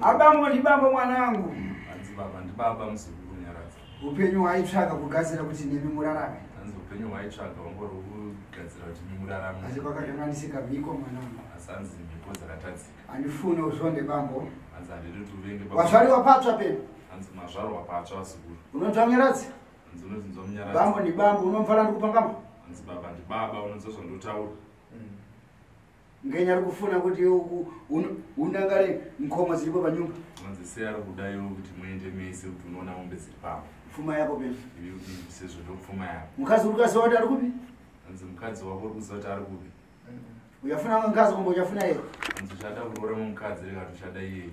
Abambo ndibambo mwanangu. Hanzi baba ndibaba muzukuru munyaradzi. Upenyu hwaitsvaka kugadzira kuti nemi murarame. Hanzi upenyu hwaitsvaka wangori kugadzira kuti nemi murarame. Asi kwakakanganisika mhiko mwanangu. Asi hanzi mhiko dzakatadzika. Handifune uzvonde bambo. Hanzi handidi kuti uvenge baba. Wazvariwa patsva penu. Hanzi mazvarwa patsva vazukuru. Unonzwa munyaradzi? Hanzi unonzwa munyaradzi. Bambo ndibambo unomfana ndikupangama. Hanzi baba ndibaba unonzwa zvandotaura. Ngenya ari kufuna kuti unangare nkhomo dziripo panyumba. Hanzi sei ari kuda iwe kuti muende mese kuti unoona mombe dziri pamo. Pfuma yako penu. Iwe kuti sezvo ndopfuma yako. Mukadzi uri kuziva kuti ari kupi? Hanzi mukadzi wako uri kuziva kuti ari kupi? Uyafuna mukadzi kumbo uchafuna iye? Hanzi uchada kuroora mukadzi rega kuti uchada iyeye.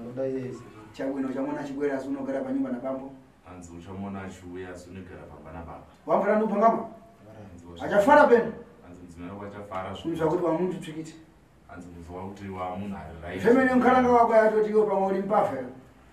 Ndoda iyeye. Chabwino uchamuona achibwera asi unogara panyumba nabambo. Hanzi uchamuona achiuya asi unogara pamba nababa. Wamfana ndikupangama? Achafara penu. Hanzi mudzimai wako achafara zvo. Kunzwa kuti wamuntu tsvikiti. Hanzi kunzwa kuti wamunhu ari right. Zvemene mukaranga wako yatoti iwe pamwe uri mbavha.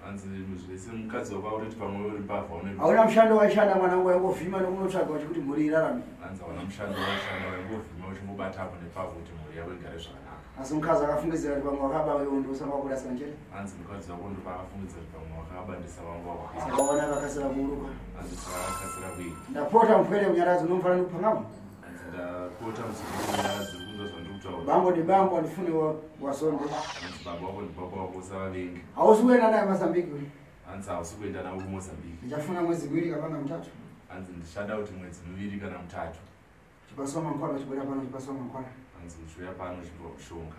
Hanzi zvese mukadzi wako uriti pamwe uri mbavha une Hauna mushando waishanda mwanangu, waingovhima nekunotsvaga kuti mhuri irarame. Hanzi hauna mushando waishanda, waingovhima uchingobata apo nepapo kuti mhuri yako igare zvakanaka. Asi mukadzi akafungidzira kuti pamwe wakaba iwe ndiusanga wakurasika njere. Hanzi mukadzi wako ndopaakafungidzira kuti pamwe wakabandisa wangu wakwira. Saka waona akakasira kuuruka. Hanzi saka akakasira kuita. Ndapota mupwere Munyaradzi, unomufanira kupangamo. Hanzi ndapota muzukuru Munyaradzi, uri kunzwa zvandiri kutaura? Bambo ndibambo, andifune wasonde. Hanzi baba wako ndibaba wako, usavavengi. Hausi kuenda naye Mozambique. Hanzi hausi kuenda navo kuMozambique. Ndichafuna mwedzi miwiri kapanga mutatu. Hanzi ndichada kuti mwedzi miviri kana mutatu. Chipasuwa mankwara uchibuda pano, chipasuwa mankwara. Hanzi uchiuya pano uchipiwa mushonga.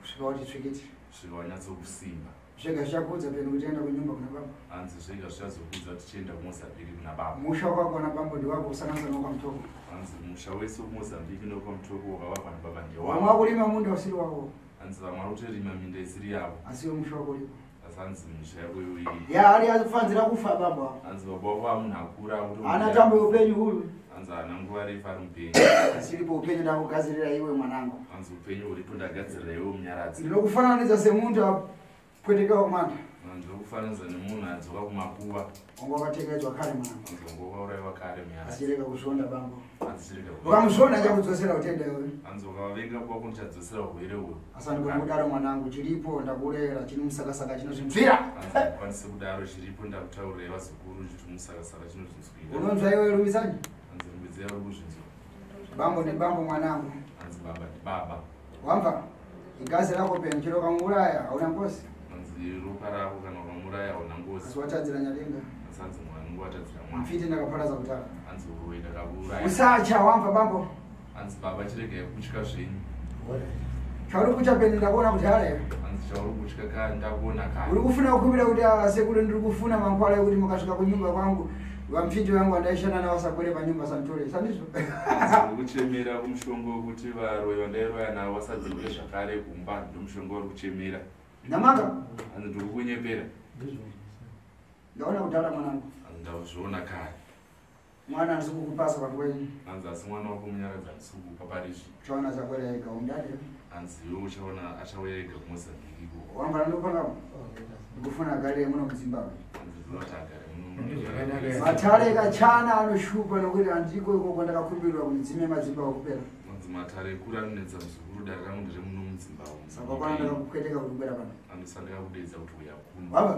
Kusvika wati tsvikiti. Kusvika wanyatsokusimba. Zvega zvichakuudza peno kuti enda kunyumba kuna baba. Hanzi zvega zvichazokuudza kuti chienda kuMozambique kuna baba. Musha wako na bambo ndiwako, usanganisa nokwaMutoko. Hanzi musha wese wekuMozambique nokwaMutoko wakavakwa nababa Vamwe ndewako. vakurima munda usiri wako. Hanzi vamwe vari kutorima minda isiri yavo. Asi iwe musha wako uripo. Asi hanzi misha yako iwe iripo. Ya ari afanzira kufa baba wako. Hanzi baba wako amunhu akura Haana tambo yeupenyu huyu. Hanzi haana nguva refu ari mupenyu. Asi iripo upenyu ndakugadzirira iwe mwanangu. Hanzi upenyu huripo ndagadzirira iwe Munyaradzi. Ndinokufananidza semuntu apweteka kumanda. Ndinokufananidza nemunhu adzoka kumakuva. Wanga wakatekedzwa kare mwanangu. Hanzi wanga wakaurayiwa kare Munyaradzi. Asi rega kuzvonda bambo. Hanzi chirega. Ukamuzvonda achakudzosera utenda iwe. Hanzi ukavavenga kwako ndichadzosera urwere uhwu. Asi andikoni kudaro mwanangu, chiripo ndakurera chiri musakasaka chinozvinzwira. Hanzi handikwanisi kudaro, chiripo ndakutaurirai vazukuru chiri musakasaka chinozvinzwira. Unonzwa iwe Rumbidzanyi? Hanzi Rumbidzai uri kuzvinzwa. Bambo ndibambo mwanangu. Hanzi baba ndibaba. Wamva? Igazi rako peni chero ukamuuraya hauna ngozi. Hanzi ropa rako kana ukamuuraya hauna ngozi. Asi watadzira Nyadenga. Asi hanzi mwana watadzira mwana. Mfiti ndakaparadza kutara. Hanzi uroyi ndakakuuraya. Usacha wamva bambo. Hanzi baba chiregai kutya zvenyu. Chauri kutya peni ndakuona kuti hara iwe. Hanzi chauri kutya ka ndakuona kare. Uri kufuna kukumbira kuti asekuru ndiri kufuna mankwara ekuti mukasvika kunyumba kwangu vamfiti vangu vandaishanda navo vasakwere panyumba sanditore. Sandizvo? Hanzi uri kuchemera kumushonga wekuti varoyi vandairoya navo vasadzoke zvakare kumba, ndomushonga uri kuchemera. Ndamanga? Hanzi ndiri kukunyepera. Ndaona kudhara mwanangu. Hanzi ndazviona kare. Mwana handisi kukupasa panguva ino. Hanzi asi mwana wako Munyaradzi handisi kukupa pari zvino. Uchaona achakwera ega undade. Hanzi iwe uchaona achauya ega kuMozambique ikoko. Wangwana ndopanga ndikufuna agare muno muZimbabwe. Hanzi ndinoda kuti agare muno. Matare kachana anoshupa nokuti handiko ikoko ndakakumbirwa kuti dzime madzimbabwe kupera. Hanzi matare ekuru anonetsa muzukuru, dare rangu ndere muno muZimbabwe. Saka kwana ndakakupweteka kuti ubwera pano. Hanzi sandakakudedza kuti uya kuno. Baba.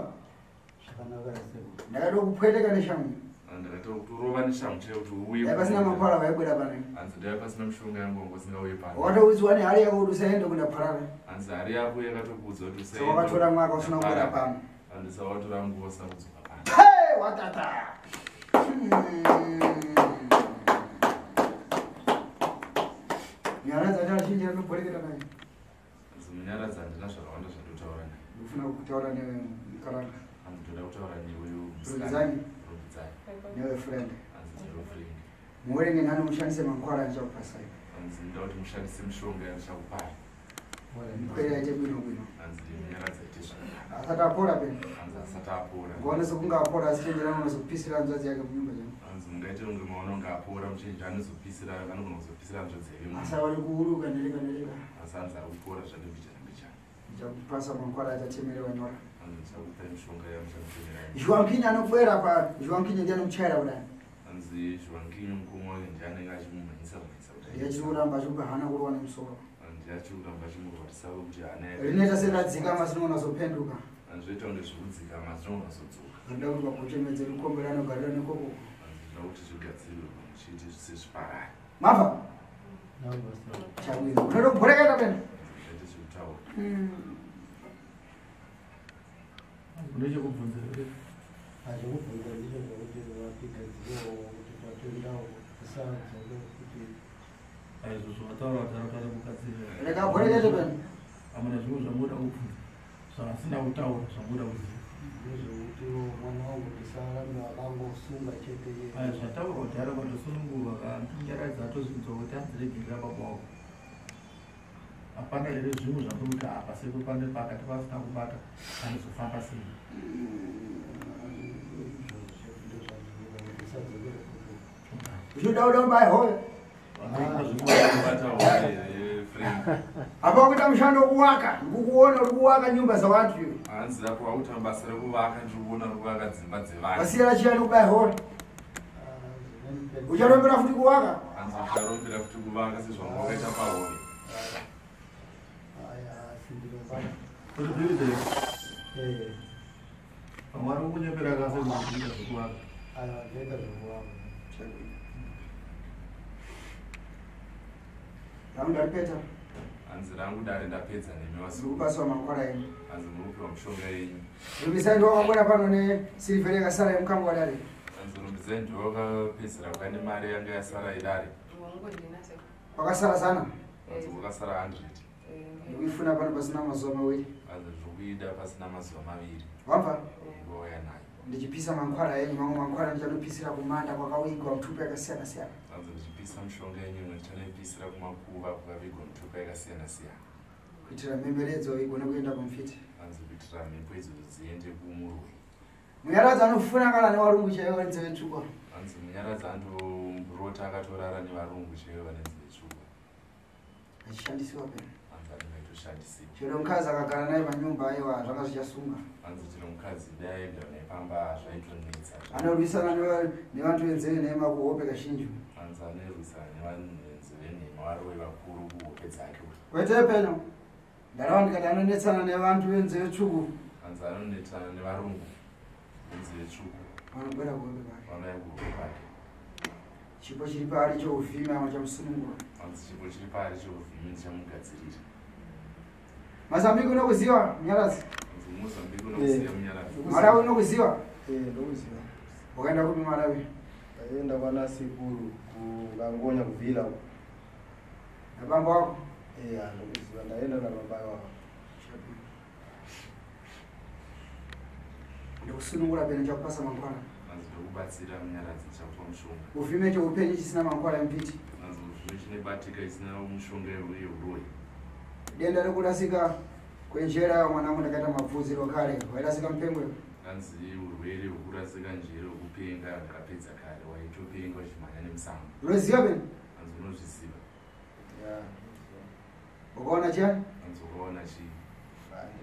Zvakanaka sekuru. Ndakada kupweteka neshangu. Ndakati kutorova neshangu chaiyo kuti uuye. Dai pasina makwara vaibwera pano. Hanzi dai pasina mishonga yangu wanga usingauye pano. Wakatoudzwa nehari yako kuti usaende kundaparara. Hanzi hari yako yakatokuudza kuti usaende. Saka wakatora mwaka usina kubwera pano. Hanzi saka watora nguva usina kudzoka pano. Hey, watata. Munyaradzi achazhinji anobhoreketa naye. Hanzi Munyaradzi handina zvakawanda zvandotaura naye. Ndikufuna kutaura newe mukaranga. Hanzi ndoda kutaura newe Rumbidzai. Rumbidzai. Newe friend. Hanzi newe friend. Muwerenge nani mushandise mankwara andichakupasai. Hanzi ndoda kuti mushandise mishonga yandichakupai. Mukwere aite bwino bwino. Hanzi Munyaradzi aite zvakanaka. Asati apora peni. Hanzi asati apora. Ngoona sekunge apora asi chenjera unozopisira hanzvadzi yake munyumba chemo. Hanzi mungaite kunge maona kunge apora muchenjera anozopisira, anogona kuzopisira hanzvadzi yake munyumba. Asi ari kuuruka ndereka ndereka. Asi hanzi ari kupora zvake mbichana mbichana. Ndichakupasa mankwara achatemerewa nyora. Hanzi ndichakupai mishonga yamuchakutemerai. Joaquin anokwera pa Joaquin ndiye anomuchaira kudai. Hanzi Joaquin mukoma wake ndiye anenge achimumhanyisa mhanyisa kudai. Ndiye achiri kuramba achimupa hana kurova nemusoro. Hanzi ndiye achiri kuramba achimurwarisa kuti hana yake. Rinoita seradzikama asi rinogona kuzopenduka. Hanzi zvoita kunge zvikudzikama asi rinogona kuzodzoka. Rinoda kuti vakuchemedze rukombe ranogarira nekoko. Hanzi zvinoda kuti zvigadzirwe muchiite sezviparare. Mava? Chawira. Unoda kubhoreketa pena? Zvaite zvekutaura. Une chekubvunza here? Achekubvunza ndicho zvekuti vatigadzirewo kuti tatoendawo tisadzoke kuti Aizvozvo vataura kuti arikare kugadzirira. Rega bhorekete pena. Hamuna zvimwe zvamunoda kubvunza zvavasina kutaura zvamunoda kuziva. Ndezvekuti mwana wangu tisarambe akangosunga chete iye. Aya zvataurwa kuti ari kutosunungurwa kantinyaradzi atozvinzwa kuti anziregerera baba wako. Hapana here zvimwe zvamuri kuti apa sekuru pane pakati pasina kubata panozofamba sei? Zvinoda kuda kubaya hove. Kubata hove here Frank. Apa kuita mushando wekuwaka, ndikukuona uri kuwaka nyumba dzavantu iwe. Hanzi apo wakuita basa rekuvaka, ndiri kuona uri kuvaka dzimba dzevanhu. Wasiyana chiyani kubaya hore. Ucharombera futi kuwaka? Hanzi ucharombera futi kuvaka sezvanga wakaita pahove. Vamwe vari kukunyepera kase kuita zvekuvaka. Aiwa, ndoita zvekuvaka. Rangu ndaripeta. Hanzi rangu dare ndapedza nemi Ndiri kupasiwa makwara enyu. Hanzi muri kupiwa mishonga yenyu. Rumbisai ndiwo wakabuda pano nesirivheri yakasara yemukambo wadare. Hanzi Rumbisai ndiwo wakapedzisira kuva nemari yanga yasara yedare. Kwakasara zana. Hanzi kwakasara 100. Ndikuifuna pano pasina mazuva maviri. Hanzi ndiri kuida pasina mazuva maviri. Wabva? Ndouya nayo. Ndichipisa mankwara enyu, mamwe mankwara ndichanopisira kumanda kwakawigwa mitupo yakasiyana siyana. Hanzi ndichipisa mishonga yenyu imwe ndichanoipisira kumakuva kwakavigwa mitupo yakasiyana siyana. Kuitira mhemberedzo igone kuenda kumfiti. Hanzi kuitira mhepo idzodzo dziende kumuroyi. Munyaradzi anofuna kana nevarungu chaivo vane nzeve tsvuku. Hanzi Munyaradzi andorota akatorara nevarungu chaivo vane nzeve tsvuku. Achishandisiwa pena. Hanzi anenge aitoshandisiwa. Chero mukadzi akagara naye panyumba aiwa zvanga zvichasunga. Hanzi chero mukadzi dai aigara naye pamba zvaitonetsa. Anorwisana nevantu venzeve nhema kuhope kazhinji. Hanzi anorwisana nevanhu venzeve nhema varoyi vakuru kuhope dzake. Kwete peno. Ndarava ndikati anonetsana nevantu venzeve tsvuku. Hanzi anonetsana nevarungu venzeve tsvuku. Vanogwera kuhope kwake. Vanouya kuhope kwake. Chipo chiri paari chouvhimi awa chamusunungura. Hanzi chipo chiri paari chouvhimi ndichamugadzirira. Mazambiki unokuziva Munyaradzi? Hanzi Mozambique unokuziva Munyaradzi? Malawi unokuziva? Eh, ndokuziva. Wakaenda kupi Malawi? Ndaenda kwana sekuru kuKangonya kuvila uko. Nabambo wako? Eh, ndokuziva. Ndaenda nababa wako. Ndikusunungura pena chakupasa mangwana. Hanzi ndokubatsira Munyaradzi ndichakupa mushonga. Uvhime cheupenyu chisina mangwana emupiti. Hanzi uvhime chinebatika chisina mushonga yeuroyi. Denda rekurasika kwenjera mwanangu ndakaita mabvuziro kare wairasika mupengo. Hanzi urwere hwekurasika njere hwekupenga ndakapedza kare waitopenga uchimhanya nemusango. Unoziva pena? Hanzi unozviziva. Ya. Ukaona chiyani? Hanzi ukaona chii?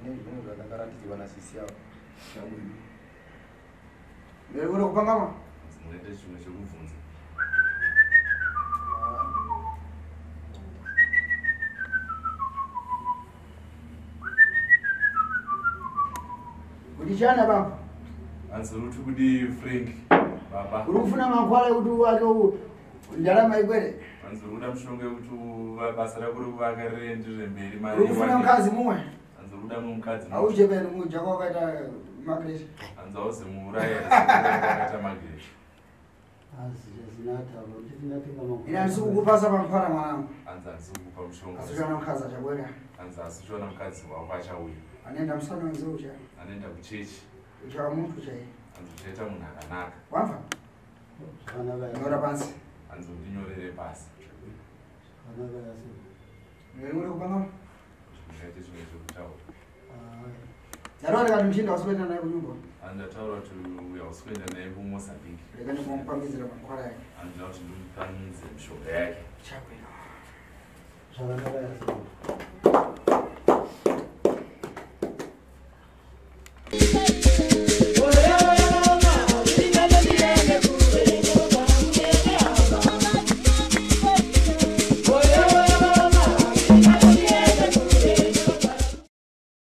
Ndine zvinhu zvandakaratidzwa nasisi avo. Mberi kuno kupangama? Hanzi munoita chimwe chekubvunza. Kuti chiyani baba? Hanzi uri kuti kudii Frank baba? Uri kufuna mankwara ekuti uwake ndarama ikwere? Hanzi uri kuda mushonga wekuti basa rako rekuvaka rienderere mberi mari Uri kufuna iwane. mukadzi mumwe? Hanzi uri kuda mumwe mukadzi mumwe. Auje peno muja kwakaita Margaret. Hanzi hauzi muurayi here wakaita Margaret. Ine handisi kukupasa mankwara mwanangu. Hanzi handisi kukupa mushonga. Asi uchiona mukadzi achakwera. Hanzi asi uchiona mukadzi wako achauya. Anoenda musana wenzeu chaiwo. Anoenda kuchechi. Uchava muntu chaiye. Hanzi uchaita munhu akanaka. Wamva? Nyora pasi. Hanzi undinyorere pasi. Mberi kuno kupangama? Muchaite chimwe chekutaura. Dzarova ndikati muchinda hausi kuenda naye kunyumba. Hanzi ndataura kuti uyu hausi kuenda naye kuMozambique. Rega ndimbomupangidzira mankwara yake. Hanzi ndida kuti ndimupangidze mishonga yake. Chakwera. Zvakanaka yasi.